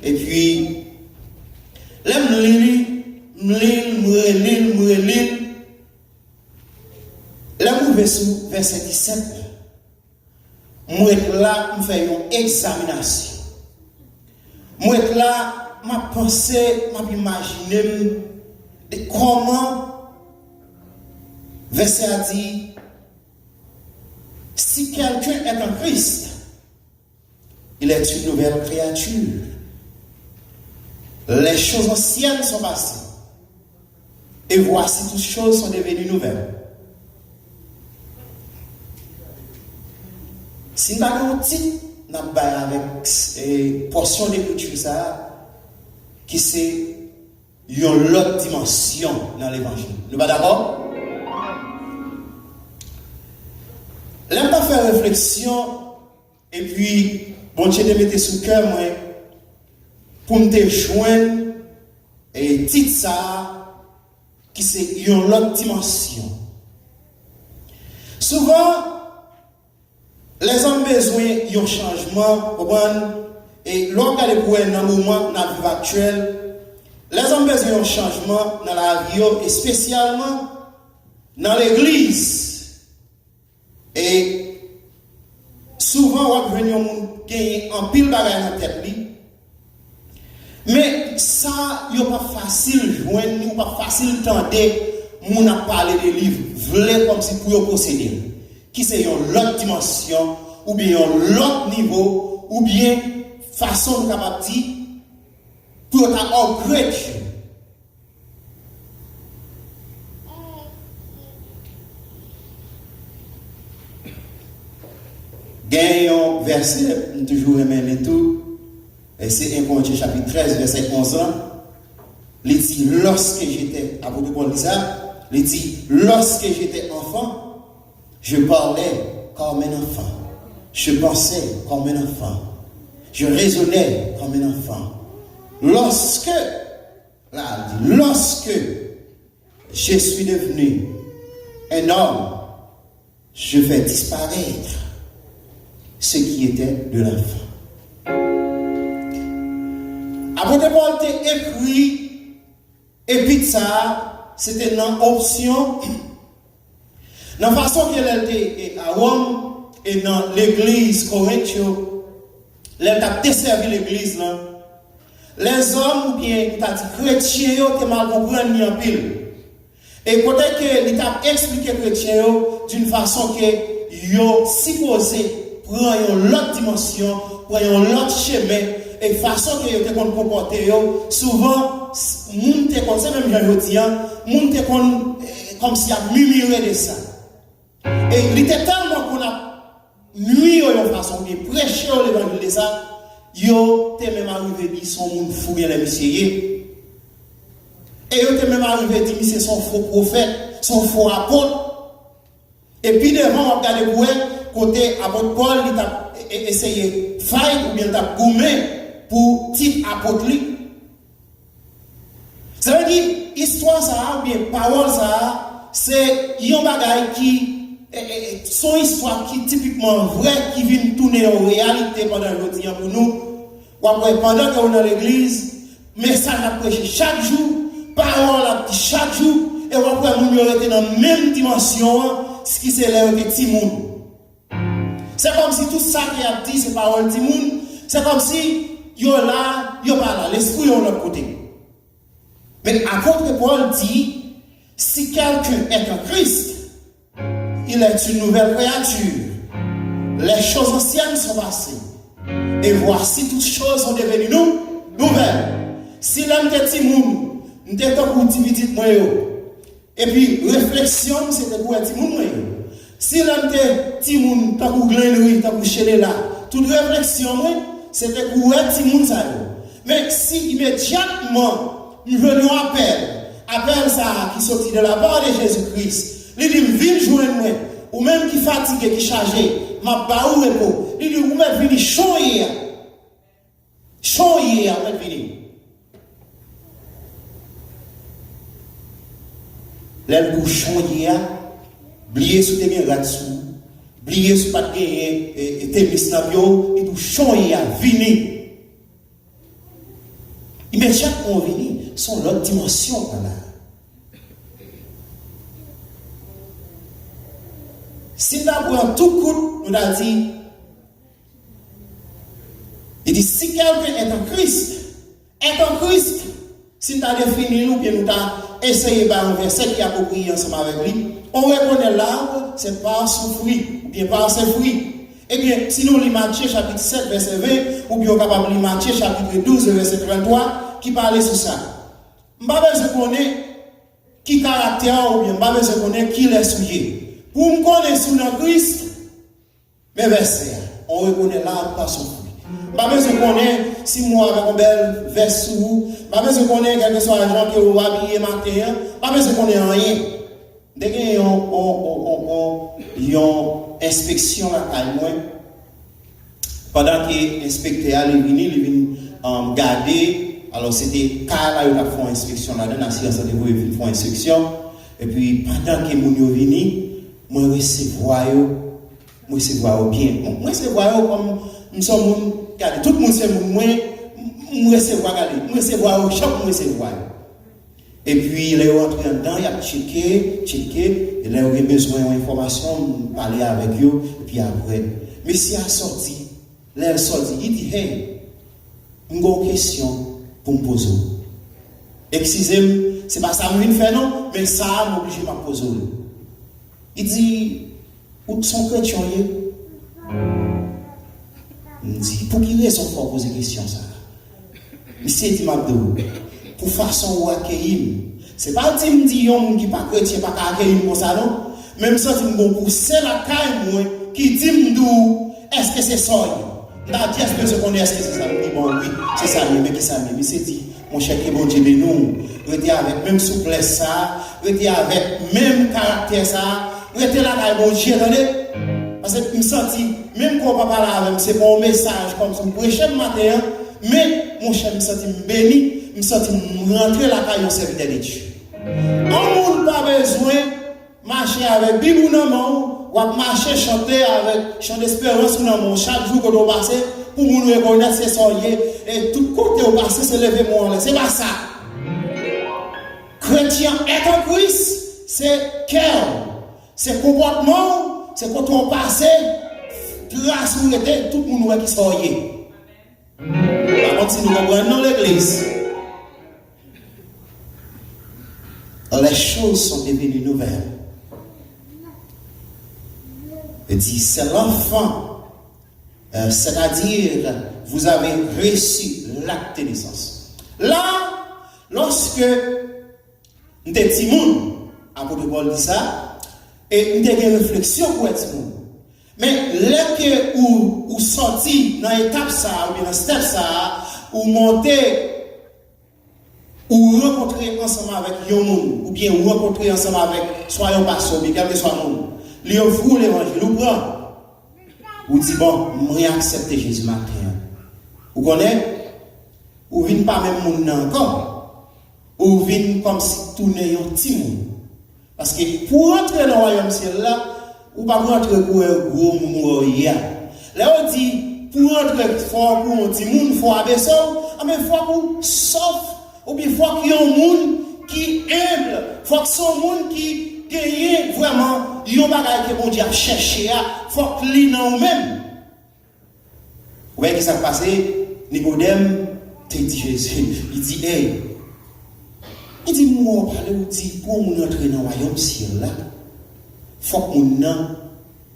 Epi, lè m li li, m li l, m reli l, m reli l. Lè m rive sou vèsè disèt la, m ret la, m fè yon egzaminasyon. M ret la, m ap panse, m ap imajine m de kòman vèsè a di, si quelqu'un est en Christ, il est une nouvelle créature. Les choses anciennes sont passées. Et voici, toutes choses sont devenues nouvelles. Si n ta gen yon tit n ap bay avèk, eh, pòsyon lekriti sa a, ki se yon lòt dimansyon nan levanjil. Nou pa dakò? Lè m t ap fè refleksyon, epi Bondye te mete sou kè mwen pou m te jwenn, e, tit sa a, ki se yon lòt dimansyon. Souvan, lèzòm bezwen yon chanjman, konprann? E lè w ap gade pou wè nan moman n ap viv aktyèl, lèzòm bezwen yon chanjman nan lavi yo, espesyalman nan legliz. E souvan w ap jwenn yon moun genyen anpil bagay nan tèt li, men sa yo p ap fasil jwenn, ou p ap fasil tande moun ap pale de li vle kòmsi pou yo posede l, ki se yon lòt dimansyon, oubyen yon lòt nivo, oubyen fason nou kapab di, pou yo ta upgrade you. Gen yon vèsè m toujou renmen li tou, e se en Korentyen chapit trèz, vèsè onz lan. Li di, lorsque j'étais, apot Pòl di sa, li di, lorsque j'étais enfant, je parlais comme un enfant, je pensais comme un enfant, je raisonnais comme un enfant. Lorsque La, li di, lorsque je suis devenu un homme, je fais disparaître ce qui était de l'enfant. Apot Pòl te ekri epit sa a, se te nan opsyon Nan fason ke lè l te e, a Wòm e nan legliz Korent yo, lè l t ap desèvi legliz lan, lèzòm oubyen nou ta di kretyen yo te mal konprann li anpil. E kote ke li t ap eksplike kretyen yo d'une façon ke yo sipoze pran yon lòt dimansyon, pran yon lòt chemen, e fason ke yo te konn konpòte yo, souvan, s- moun te konn, se menm jan jodi an, moun te konn, eh, kòmsi y ap mimire de sa. E li te tèlman konn ap nwi yo yon fason, oubyen preche yo levanjil de sa, yo te menm arive di se yon moun fou genlè misye ye. E yo te menm arive di misye se yon fo pwofèt, se yon fo apot. E pi devan, w ap gade pou wè kote apot Pòl li t ap e- e- eseye fight oubyen l t ap goumen pou tit apot li. Sa vle di, istwa sa a oubyen pawòl sa a, se yon bagay ki, e- e- e- se yon istwa ki tipikman vrè, ki vin tounen yon reyalite pandan jodi an pou nou. W ap wè, pandan ke w nan legliz, mesaj ap preche chak jou, pawòl ap di chak jou, e w ap wè moun yo rete nan menm dimansyon an, ki se lè yo te timoun. Se kòmsi tout sa ke y ap di se pawòl timoun, se kòmsi yo la, yo pa la, lespri yo yon lòt kote. Men apot Pòl di, si quelqu'un est en Christ, il est une nouvelle créature. Les choses anciennes sont passées. Et voici toutes choses sont devenues nou- nouvelles. Si lè m te timoun, m te tankou ti pitit mwen yo. Epi refleksyon m se te pou wè timoun mwen yo. Si lè m te timoun tankou Glenry, tankou Chenela, tout refleksyon mwen se te pou wè timoun sa yo. Men si imedyatman m jwenn yon apèl, apèl sa a ki soti de la part de Jezi Kris, li di m vin jwenn mwen, ou menm ki fatige, ki chaje, m ap ba ou repo. Li di ou mèt vini jan w ye a. Jan w ye a, ou mèt vini. Lè l di w jan w ye a, bliye si w te gen rad sou ou, bliye si w pa t genyen, e, e, tenis nan pye w, li di w jan w ye a, vini. Imedyatman w vini, se yon lòt dimansyon w pran la. Si n ta pran tou kout, nou ta di, li di, si quelqu'un est en Christ, est en Christ, si n ta defini l oubyen nou ta eseye bay yon vèsè ki apwopriye ansanm avèk li, on reconnaît l'arbre, c'est par son fruit, oubyen par ses fruits. Ebyen, si nou li Matye chapit sèt, vèsè ven, oubyen w kapab li Matye chapit douz, vèsè trannntwa, ki pale sou sa. M pa bezwen konnen ki karaktè w oubyen m pa bezwen konnen kilès ou ye. Pou m konnen si w nan Kris, men vèsè a, on reconnaît l'arbre par son fruit. M pa bezwen konnen si m wè w avèk yon bèl vès sou ou. M pa bezwen konnen kèlkeswa jan ke w abiye maten an. M pa bezwen konnen anyen. M te gen yon, yon, yon, yon, yon, yon enspeksyon lakay mwen. Pandan ke enspektè a, li vini, li vin, um, gade. Alò, se te kay la, yo t ap fè yon enspeksyon ladan, asirans lan te voye vin fè yon enspeksyon. Epi, pandan ke moun yo vini, mwen resevwa yo, mwen resevwa yo byen. Bon, mwen resevwa yo kòm m se yon moun, gade, tout moun se moun mwen, m, m resevwa, gade, m resevwa yo, jan pou m resevwa yo. Epi, lè yo antre anndan, y ap tcheke, tcheke, e lè yo gen bezwen yon enfòmasyon, m pale avèk yo, epi apre, mesye a sòti, lè l sòti, li di, hey, m gen yon kesyon pou m poze w. Eskize m, se pa sa m vin fè non, men sa a m oblije m ap poze w li. Li di, ou t son kretyen w ye? M di, pou ki rezon fè w poze kesyon sa a? Misye di, m ap di w, pou fason ou akeyi m. Se pa di m di yon moun ki pa kretyen pa ka akeyi m konsa non, men m santi m gon pouse lakay mwen ki di m di w, èske se sa w ye? M ta just bezwen konnen èske se sa l ye. Li di, bon, wi, se sa l ye, men ki sa l ye? Misye di, monchè, ke Bondye beni w, rete avèk menm souplès sa a, rete avèk menm karaktè sa a, rete lakay Bondye, tande. Paske m santi, menm ke w pa pale avè m, se pa yon mesaj kòmsi w preche m maten an, men, monchè, m santi m beni, m santi m rantre lakay yon sèvitè de Dye. Yon moun pa bezwen mache avèk Bib ou nan men w, w ap mache chante avèk chan desperans ou nan men w chak jou kote w pase, pou moun rekonèt se sa w ye, e tout kote w pase, se leve men w anlè. Se pa sa. Kretyen, èt an Kris, se kè w, se konpòtman w, se kote w pase, tras ou rete, tout moun wè ki sa w ye. Pa konn si nou konprann non, legliz. Les choses sont devenues nouvelles. Il dit, c'est l'enfant, euh, c'est-à-dire, vous avez reçu l'acte de naissance. La, lòske m te timoun, apot Pòl di sa, e m te gen refleksyon pou wè timoun. Men lè ke ou, ou sòti nan etap sa a, oubyen nan step sa a, ou monte, ou rankontre ansanm avèk yon moun, oubyen ou rankontre ansanm avèk swa yon pastè, oubyen kèlkeswa moun, li ofri w levanjil, ou pran, ou di, bon, mwen aksepte Jezi maten an. Ou konnen, ou vin pa menm moun nan ankò. Ou vin kòmsi tounen yon timoun. Paske pou w rantre nan wayòm syèl la, ou p ap rantre pou wè gwo moun ou wè w ye a. Lè yo di pou w rantre, fòk ou yon timoun, fò w abese w, anben fòk ou sòf, oubyen fòk yon moun ki enb, fòk se yon moun ki genyen vrèman yon bagay ke Bondye ap chèche a, fòk li nan ou menm. Ou wè ki sa k pase? Nikodèm te di Jezi, li di, ey, li di, m wè w pale, ou di, pou yon moun rantre nan wayòm syèl la, fòk moun nan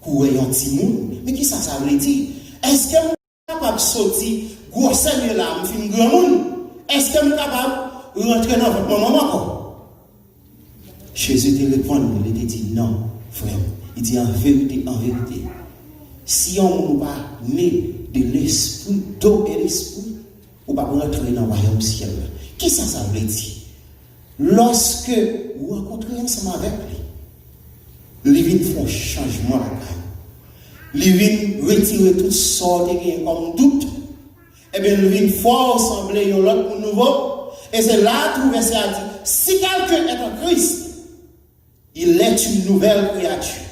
kou wè yon timoun. Men ki sa sa vle di? Èske m kapab soti gwosè m ye la, m fin granmoun? Èske m kapab rantre nan vant manman m ankò? Jezi te reponn li, li te di, non, frè m. Li di, an verite, an verite, si yon moun ou pa ne de lespri, do e lespri, ou p ap rantre nan wayòm syèl la. Kisa sa vle di? Lòske ou rankontre ansanm avèk li, li vin fè yon chanjman lakay ou. Li vin retire tout sa w te genyen kòm dout. Ebyen, li vin fè w sanble yon lòt moun nouvo. E se la a tou vèsè a di, si quelqu'un est en Christ, il est une nouvelle créature.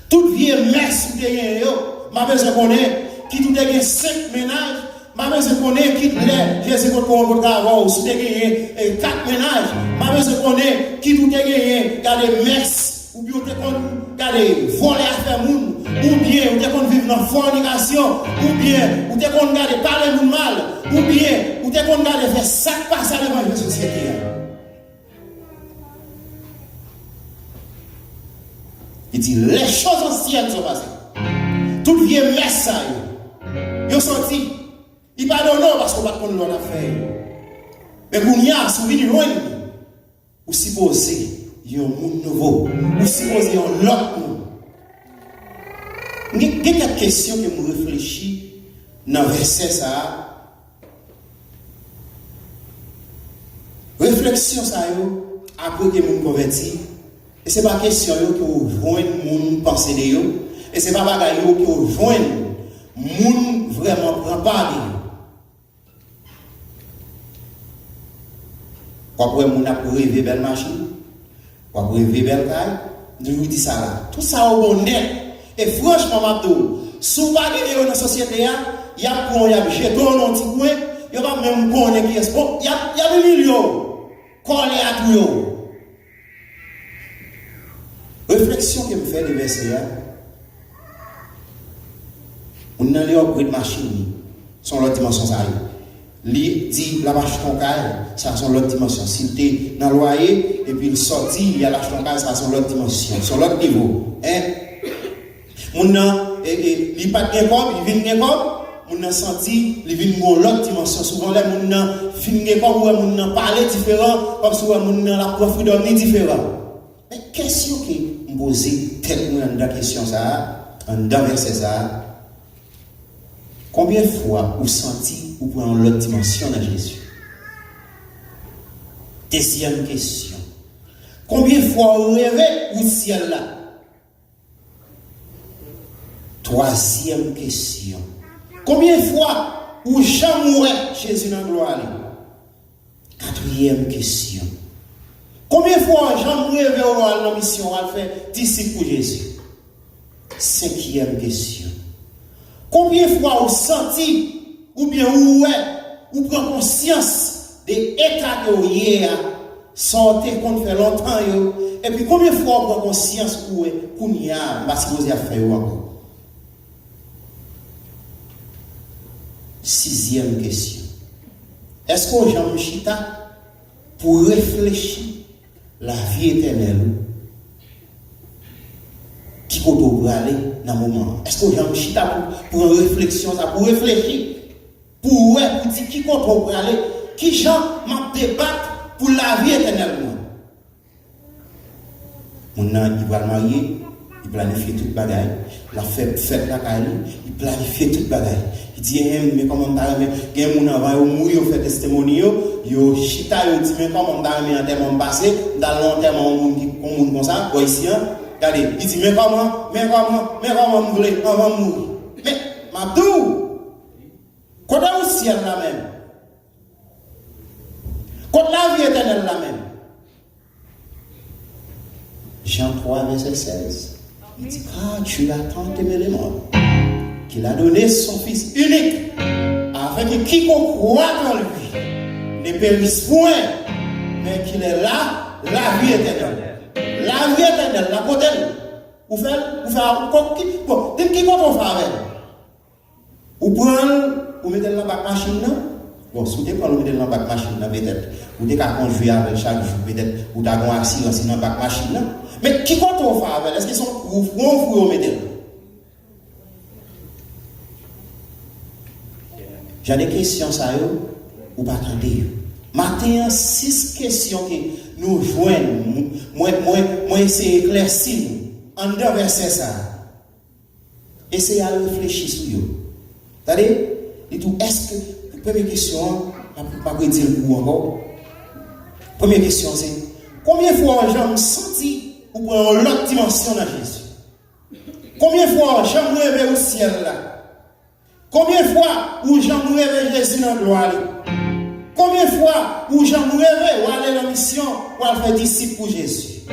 Tout vye mès ou te genyen yo, m pa bezwen konnen, kit ou te gen senk mennaj, m pa bezwen konnen, kit lè Jezi potko rankontre avè w, si w te genyen, eh, kat mennaj, m pa bezwen konnen, kit ou te genyen, gade mès, oubyen ou te konn gade vòlè afè moun, oubyen ou te konn viv nan fònikasyon, oubyen ou te konn gade pale moun mal, oubyen ou te konn gade fè sa k pa sa devan je sosyete a. Li di, les choses anciennes sont passées. Tout vye mès sa yo, yo sòti. Li padone w paske w pa t konn lè w t ap fè yo. Men kounye a, si w vin jwenn li, ou sipoze yon moun nouvo. Ou sipoze yon lòt moun. Gen, gen kèk kesyon ke m reflechi nan vèsè sa a, refleksyon sa yo, apre ke moun konvèti, e se pa kesyon yo ke w jwenn moun panse de yo, e se pa bagay yo ke w jwenn moun vrèman pran pa de yo. W ap wè moun ap reve bèl machin, w ap reve bèl kay. M toujou di sa la. Tout sa yo bon nèt. E franchman, m ap di w, si w pa gen yo nan sosyete a, y ap pran w, y ap jete w nan yon ti kwen, yo p ap menm konnen kiyès. Bon, y ap, y ap imilye w. Kòlè a touye w. Refleksyon ke m fè de vèsè a, moun nan li upgrade machin li. Se yon lòt dimansyon sa ye. Li di l ap achte yon kay, sa se yon lòt dimansyon. Si l te nan lwaye, epi l sòti, li al achte yon kay, sa se yon lòt dimansyon. Se yon lòt nivo. En, moun nan, e, e, li pa t gen kòb, li vin gen kòb. Moun nan santi, li vin gen yon lòt dimansyon. Souvan lè moun nan fin gen kòb, ou wè moun nan pale diferan, kòmsi ou wè moun nan l ap pran freedom li diferan. Men kesyon ke m poze tèt mwen anndan kesyon sa a, anndan vèsè sa a, konbyen fwa ou santi ou pran yon lòt dimansyon nan Jezi? Dezyèm kesyon, konbyen fwa ou reve wout syèl la? Twazyèm kesyon, konbyen fwa ou janm wè Jezi nan glwa li? Katriyèm kesyon, konbyen fwa w janm reve w al nan misyon, w al fè disip pou Jezi? Senkyèm kesyon, konbyen fwa w santi oubyen ou wè, ou pran konsyans de eta ke w ye a, sa w te konn fè lontan yo, epi konbyen fwa w pran konsyans ou wè kounye a m pa sipoze ap fè yo ankò? Sizyèm kesyon, èske w janm chita pou w reflechi lavi etènèl ou? Ki kote w prale nan moman an? Èske w janm chita pou pran refleksyon sa, pou reflechi, pou w wè, pou di ki kote w prale, ki jan m ap debat pou lavi etènèl mwen? Moun nan, li pral marye, li planifye tout bagay, l ap fè fèt lakay li, li planifye tout bagay. Li di, en, men kòman m ta renmen, gen moun anvan yo mouri, yo fè testimony yo, yo chita, yo di, men kòman m ta renmen antèman m pase, m t al nan antèman yon moun ki, yon moun konsa, bò isi an, gade, li di, men kòman, men kòman, men kòman m vle, anvan m mouri. Men, m ap di w, kote w syèl la menm? Kot lavi etènèl la menm? Jan twa, vèsè sèz, li di, car Dieu a tant aimé le monde, qu'il a donné son Fils unique, afin que quiconque croit en lui ne périsse point, mais qu'il ait la, la vie éternelle. Lavi etènèl la, kote l? Ou fè l? Ou fè a, ou, ki, bon, di m ki kote w fè avè l? Ou pran l, ou mete l nan bak machin nan. Bon, si w te pran l, ou mete l nan bak machin nan, petèt, ou te ka konjwe avè l chak jou, petèt, ou ta gen yon asirans li nan bak machin nan. Men ki kote w fè avè l? Èske se yon trou, yon trou yo mete l? Jan de kesyon sa yo, ou pa tande yo. Maten an, sis kesyon ke nou jwenn, mwen, mwen, mwen eseye eklèsi nou anndan vèsè sa a. Eseye al reflechi sou yo. Tande, li di w, èske, premye kesyon an, m ap, m ap redi l pou ou ankò. Premye kesyon se, konbyen fwa w janm santi ou pran yon lòt dimansyon nan Jezi? Konbyen fwa w janm reve ou syèl la? Konbyen fwa ou janm reve Jezi nan glwa li? Konbyen fwa ou janm reve w ale nan misyon, w al fè disip pou Jezi?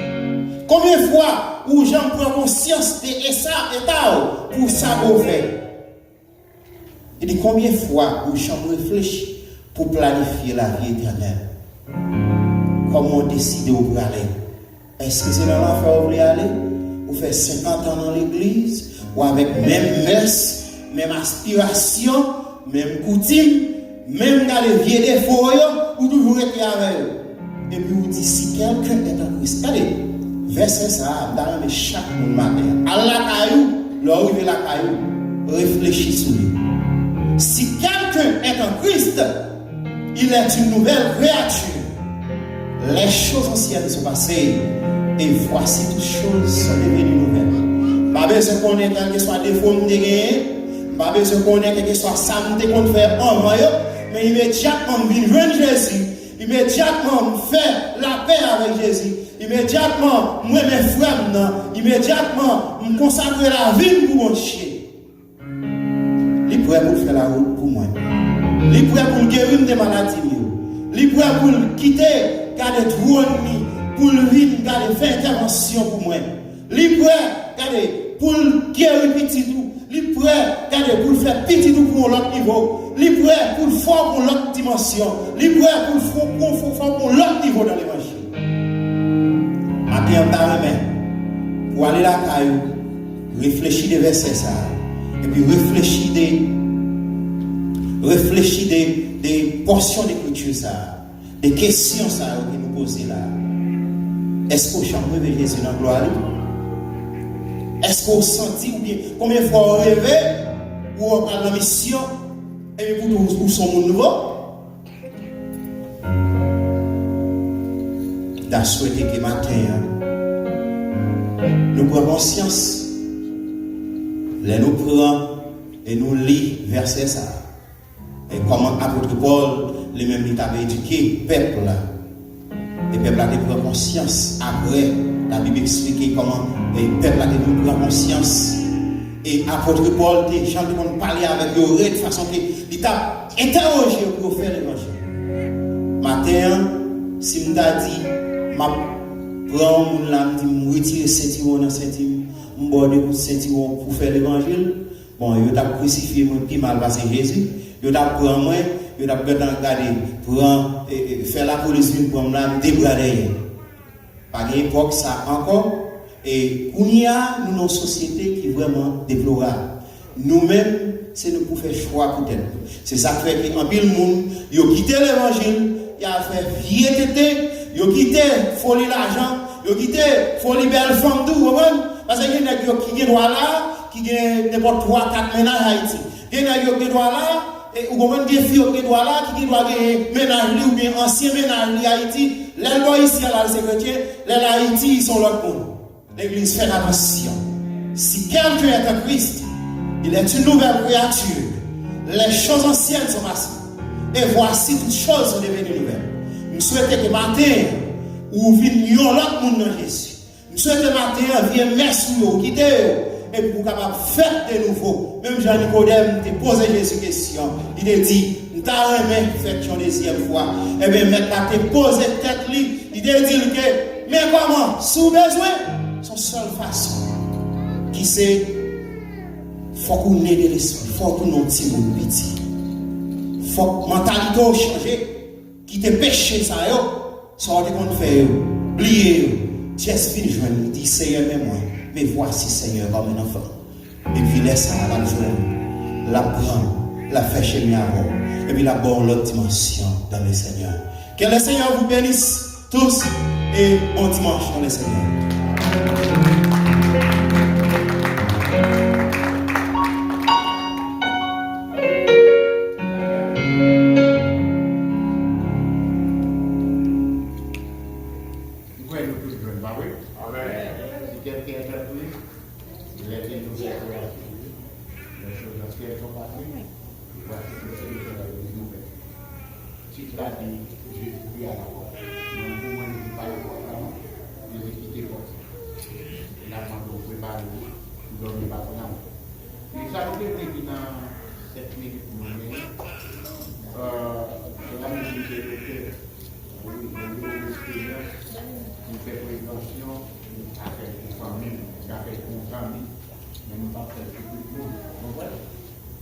Konbyen fwa ou janm pran konsyans de eta, eta w pou sa ke w fè? Li di, konbyen fwa ou janm reflechi pou planifye lavi etènèl? Kòman w deside w prale? Èske se nan lanfè w vle ale? Ou fè senkant an nan legliz, ou avèk menm mès, menm aspirasyon, menm koutim, menm gade vye defo yo, ou toujou rete avè yo. Epi ou di, si quelqu'un est en Christ. Gade, vèsè sa a, m ta renmen chak moun maten an, al lakay ou, lè w rive lakay ou, reflechi sou li. Si quelqu'un est en Christ, il est une nouvelle créature. Les choses anciennes sont passées, et voici toutes choses sont devenues nouvelles. Pa bezwen konnen kèlkeswa defo m te genyen, M pa bezwen konnen kèlkeswa sa m te konn fè anvan yo, men imedyatman m vin jwenn Jezi, imedyatman m fè lapè avèk Jezi, imedyatman m renmen frè m nan, imedyatman m konsakre lavi m pou Bondye. Li prè pou l fè lawout pou mwen. Li prè pou l geri m de maladi m yo. Li prè pou l kite gade twòn li, pou l vin gade fè entèvansyon pou mwen. Li prè, gade, pou l geri pitit ou. Li prè, gade, pou l fè pitit ou pou yon lòt nivo. Li prè pou l fè w pou yon lòt dimansyon. Li prè pou l fè w pou, pou, fè w pou yon lòt nivo nan levanjil. Maten an, m ta renmen pou w ale lakay ou, reflechi de vèsè sa a, epi reflechi de, reflechi de, de pòsyon lekriti sa a, de kesyon sa yo ke nou poze la a. Èske w janm reve Jezi nan glwa li? Èske w santi oubyen konbyen fwa w reve ou wè w pral nan misyon epi pou ou, ou se yon moun nouvo? M ta swete ke maten an, nou pran konsyans. Lè nou pran e nou li vèsè sa a, e kòman apot Pòl, li menm, li t ap edike pèp la. E pèp la te pran konsyans apre Labib eksplike kòman, e pèp la te vin pran konsyans. E apot Pòl te, jan l te konn pale avèk yo rèd, fason ke li t ap entèwoje yo pou yo fè levanjil. Maten an, si m ta di, m ap pran yon moun la, m di m retire sentiwon nan senti m, m ba w de kout sentiwon pou fè levanjil, bon, yo t ap krisifye mwen pi mal pase Jezi. Yo t ap pran mwen, yo t ap gentan gade, pran, e, e, fè lapolis vin pran m la, m de bra dèyè. Pa gen epòk sa ankò. E kounye a, nou nan yon sosyete ki vrèman deplorab. Nou menm, se nou k pou fè chwa pou tèt nou. Se sa k fè ke anpil moun, yo kite levanjil, y al fè vye tete, yo kite foli lajan, yo kite foli bèl fanm tou, w konprann? Paske gen nèg yo ki gen dwa la, ki gen nenpòt twa, kat mennaj Ayiti. Gen nèg yo gen dwa la, e, ou konprann, gen fi yo gen dwa la, ki gen dwa gen mennaj li oubyen ansyen mennaj li Ayiti. Lè l bò isi a la, l se kretyen, lè l Ayiti, li se yon lòt moun. Legliz, faites attention. Si quelqu'un est en Christ, il est une nouvelle créature. Les choses anciennes sont passées. Et voici, toutes choses sont devenues nouvelles. M swete ke maten, ou vin yon lòt moun nan Jezi. M swete maten an, vye mès ou yo, ou kite yo, epi pou w kapab fèt de nouvo. Menm jan Nikodèm te poze Jezi kesyon, li te di, m ta renmen fèt yon dezyèm fwa. Ebyen, mèt la te poze tèt li, li te di l ke, men kòman, si w bezwen, se yon sèl fason, ki se, fòk ou ne de lespri, fòk ou tounen yon timoun piti. Fòk mantalite w chanje. Kite peche sa yo, sa w te konn fè yo, bliye yo. Jès vin jwenn li, di, Seyè, men mwen, me voici, Seigneur, comme un enfant. Epi lè sa a, l ap jwenn, l ap pran, l ap fè chemen avè w. Epi l ap ba w yon lòt dimansyon dans le Seigneur. Que le Seigneur vous bénisse tous et bon dimanche dans le Seigneur. M kwè nou tout jwenn, pa vre? Amèn. Si kèlken entèpri, lè ke nou fè kreatif, les choses anciennes sont passées, voici toutes choses sont devenues nouvelles. Tit la di, Jezi kriye a la pòt. Mwen, pou mwen, Jezi pa nan pòt la, non. Jezi kite pòt la. L ap mande w prepare w pou dòmi pa konn ankò. E sa nou te vle di nan sèt minit nou genyen, euh, se la nou di ke doktè, wi, nou gen yon eksperyans pou fè prevansyon pou afè pou fanmi, pou afè pou zanmi, men nou p ap fè l pou tout moun, ou konprann?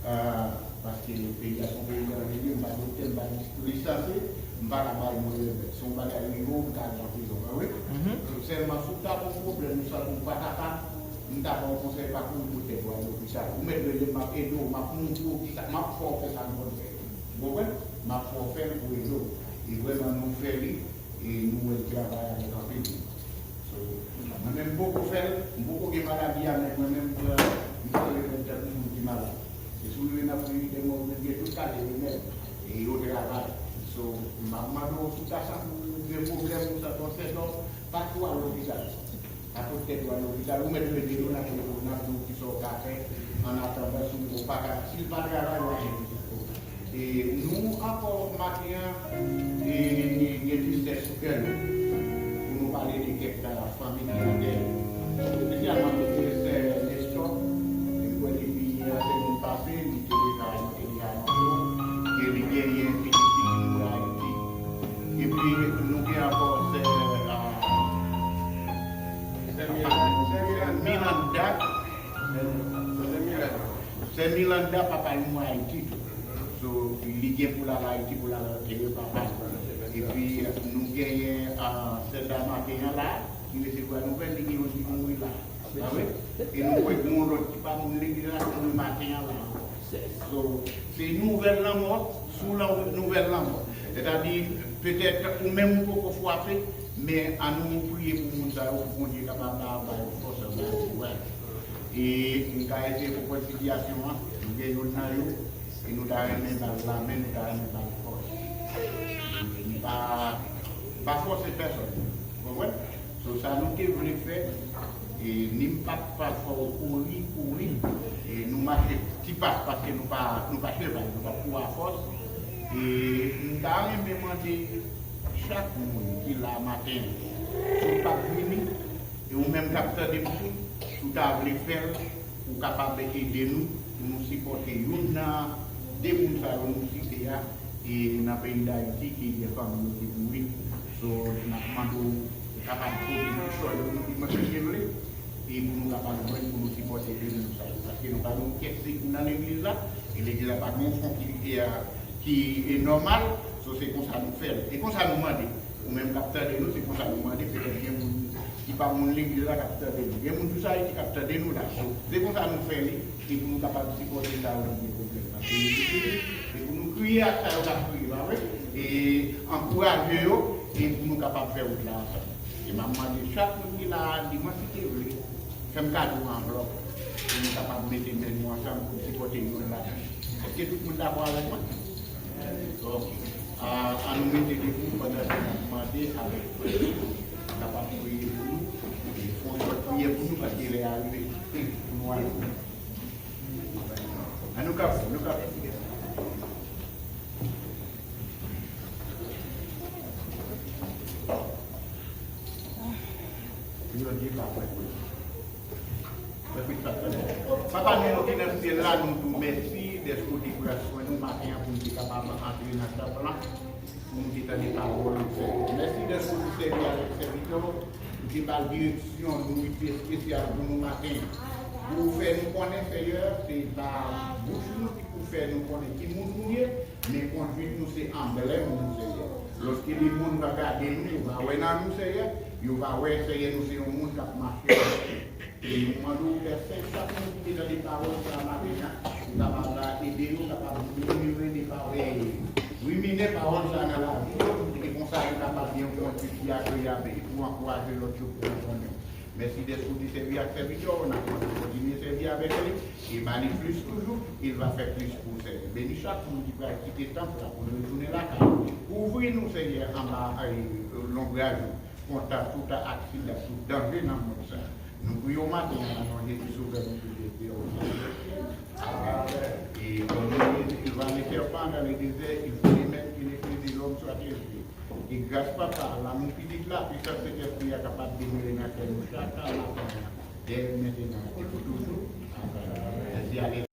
Euh, paske peyi a se yon peyi danje, m pa doktè, m pa lisanse, m pa ka bay move remèd. Si yon bagay rive w, m ka al nan prizon, pa vre? Sèlman, si w ta gen yon pwoblèm, ou santi w patapata, m ta ba w konsèy, pa kouri pou tèt ou al lopital. Ou mèt rele m, m ap ede w, m ap montre w kisa, m ap fè w fè sa m konn fè. Ou konprann? M ap fè w fè l pou ede w. E vrèman, nou fè li, e nou wè l travay avèk anpil moun. So, mwen menm, m poko fè l, m poko gen maladi a, men mwen menm, m pran, m pran remèd tankou moun ki malad. E si w rive nan Frijidè mwen, ou menm gen tout kalite remèd, e yo travay. So, m ap mande w, si w ta santi w gen pwoblèm, ou santi w sentòm, pa tou al lopital. Pa pot tèt ou al lopital, ou mèt rele nou, n ap rele w, n ap di w kisa w ka fè, An atandan, si w pa ka, si l pa travay, w ap gen pwoblèm. E nou ankò maten an, e, gen tristès sou kè nou pou nou pale de kèk, a, fanmi ki atè. Espesyalman, se sè Nestor, e mwen depi, a, semèn pase, li te deklare, li te deja anonse ke li genyen pitit li ki mouri Ayiti. Epi nou gen ankò sè, a, Miranda. Sè Miranda, papa l mouri Ayiti tou. So, li gen pou l al Ayiti pou l al antere papa l. Epi nou genyen, a, sè Damaten an la, ki resevwa nouvèl, li gen yon ki mouri la. Pa vre? E nou kwè gen yon lòt ki pa moun legliz la, ki mouri maten an la ankò. So, se nouvèl lanmò sou lan-, nouvèl lanmò. Sètadi, petèt, ou menm ou poko frape, men annou priye pou moun sa yo, pou Bondye kapab ba, ba yo fòs, ba yo kouraj. E m ka eseye konprann sitiyasyon an, nou gen youn nan yo, e nou ta renmen ba l lamen, nou ta renmen ba l fòs. M pa, m pa fòse pèsòn, ou konprann? So, sa nou te vle fè, e ni m pa t pral fè w kouri, kouri, e nou mache ti pa, paske nou pa, nou pa cheval, nou pa kouri a fòs. E m ta renmen mande chak moun ki la maten an, si w pa t vini, e ou menm k ap tande m tou, si w ta vle fè l, ou kapab ede nou pou nou sipòte youn nan de moun sa yo nou site a, e nan peyi Dayiti ki gen fanmi yo ki mouri. So, n ap mande w kapab pote kèk chòy pou nou dimanch ki vle, e pou nou kapab jwenn pou nou sipòte de moun sa yo. Paske nou pa gen yon kès sekou nan legliz la, e legliz la pa gen yon fon ki, e, ki, e, nòmal. So, se konsa nou fè l. E konsa nou mande. Ou menm k ap tande nou, se konsa nou mande, petèt gen moun ki pa moun legliz la k ap tande nou. Gen moun tou sa ki ap tande nou la. So, se konsa nou fè li, e pou nou kapab sipòte sa yo ki gen pwoblèm. Paske yo sipòte, e pou nou kriye ak sa yo k ap kriye, pa vre? E ankouraje yo, e pou nou kapab fè wout la ansanm. E m ap mande chak moun ki la a, dimanch si Dye vle, fè m kado yon anvlòp, pou nou kapab mete men nou ansanm pou n sipòte youn ladan. Èske tout moun dakò avèk mwen? Ok. A, annou mete debout pandan ke n ap mande avèk frè yo. N ap ap priye pou nou. E fè yon lòt priyè pou nou, paske lè a rive pou nou ale. Annou kanpe, annou kanpe. Papa nou ki nan syèl la, nou di w mèsi dèske w te pran swen nou maten an pou n te kapab antre nan tanp lan, pou n te tande pawòl ou, Senyè. Mèsi dèske w te sèvi avèk sèvitè w, ou te ba l direksyon, nouriti espesyal pou nou maten an. Pou w fè nou konnen, Senyè, se pa bouch nou ki pou fè nou konnen ki moun nou ye, men kondwit nou se anblèm nou, Senyè. Lòske lemonn va gade nou, yo va wè nan nou, Senyè. Yo va wè, Senyè, nou se yon moun k ap mache. E nou mande w, Pè Sen, chak moun ki te tande pawòl sa a maten an, ou kapab ede yo, kapab rimine pawòl, rimine pawòl sa a nan lavi yo, e konsa yo kapab gen yon kondwit ki agreab, e pou ankouraje lòt yo pou yo konnen. Mèsi dèske w te sèvi ak sèvitè w, n ap mande w kontinye sèvi avèk li, e ba li plis toujou, e l va fè plis pou w, Senyè. Beni chak moun ki pral kite tanp la pou l retounen lakay li. Kouvri nou, Senyè, anba, e, lonbraj ou, kont tout aksidan, tout danje nan mond sa a. Nou priye w maten an, nan non Jezi, Sovè nou, Sovè nou. E comme il va le serpent dans le désert, il faut le même que le Fils de l'homme soit élevé. Ke gras Papa a, lanmou Pitit la, pisans Sentespri a kapab demere nan kè nou chak maten an, dè mentnan e pou toujou. Amen. Mèsi, ale.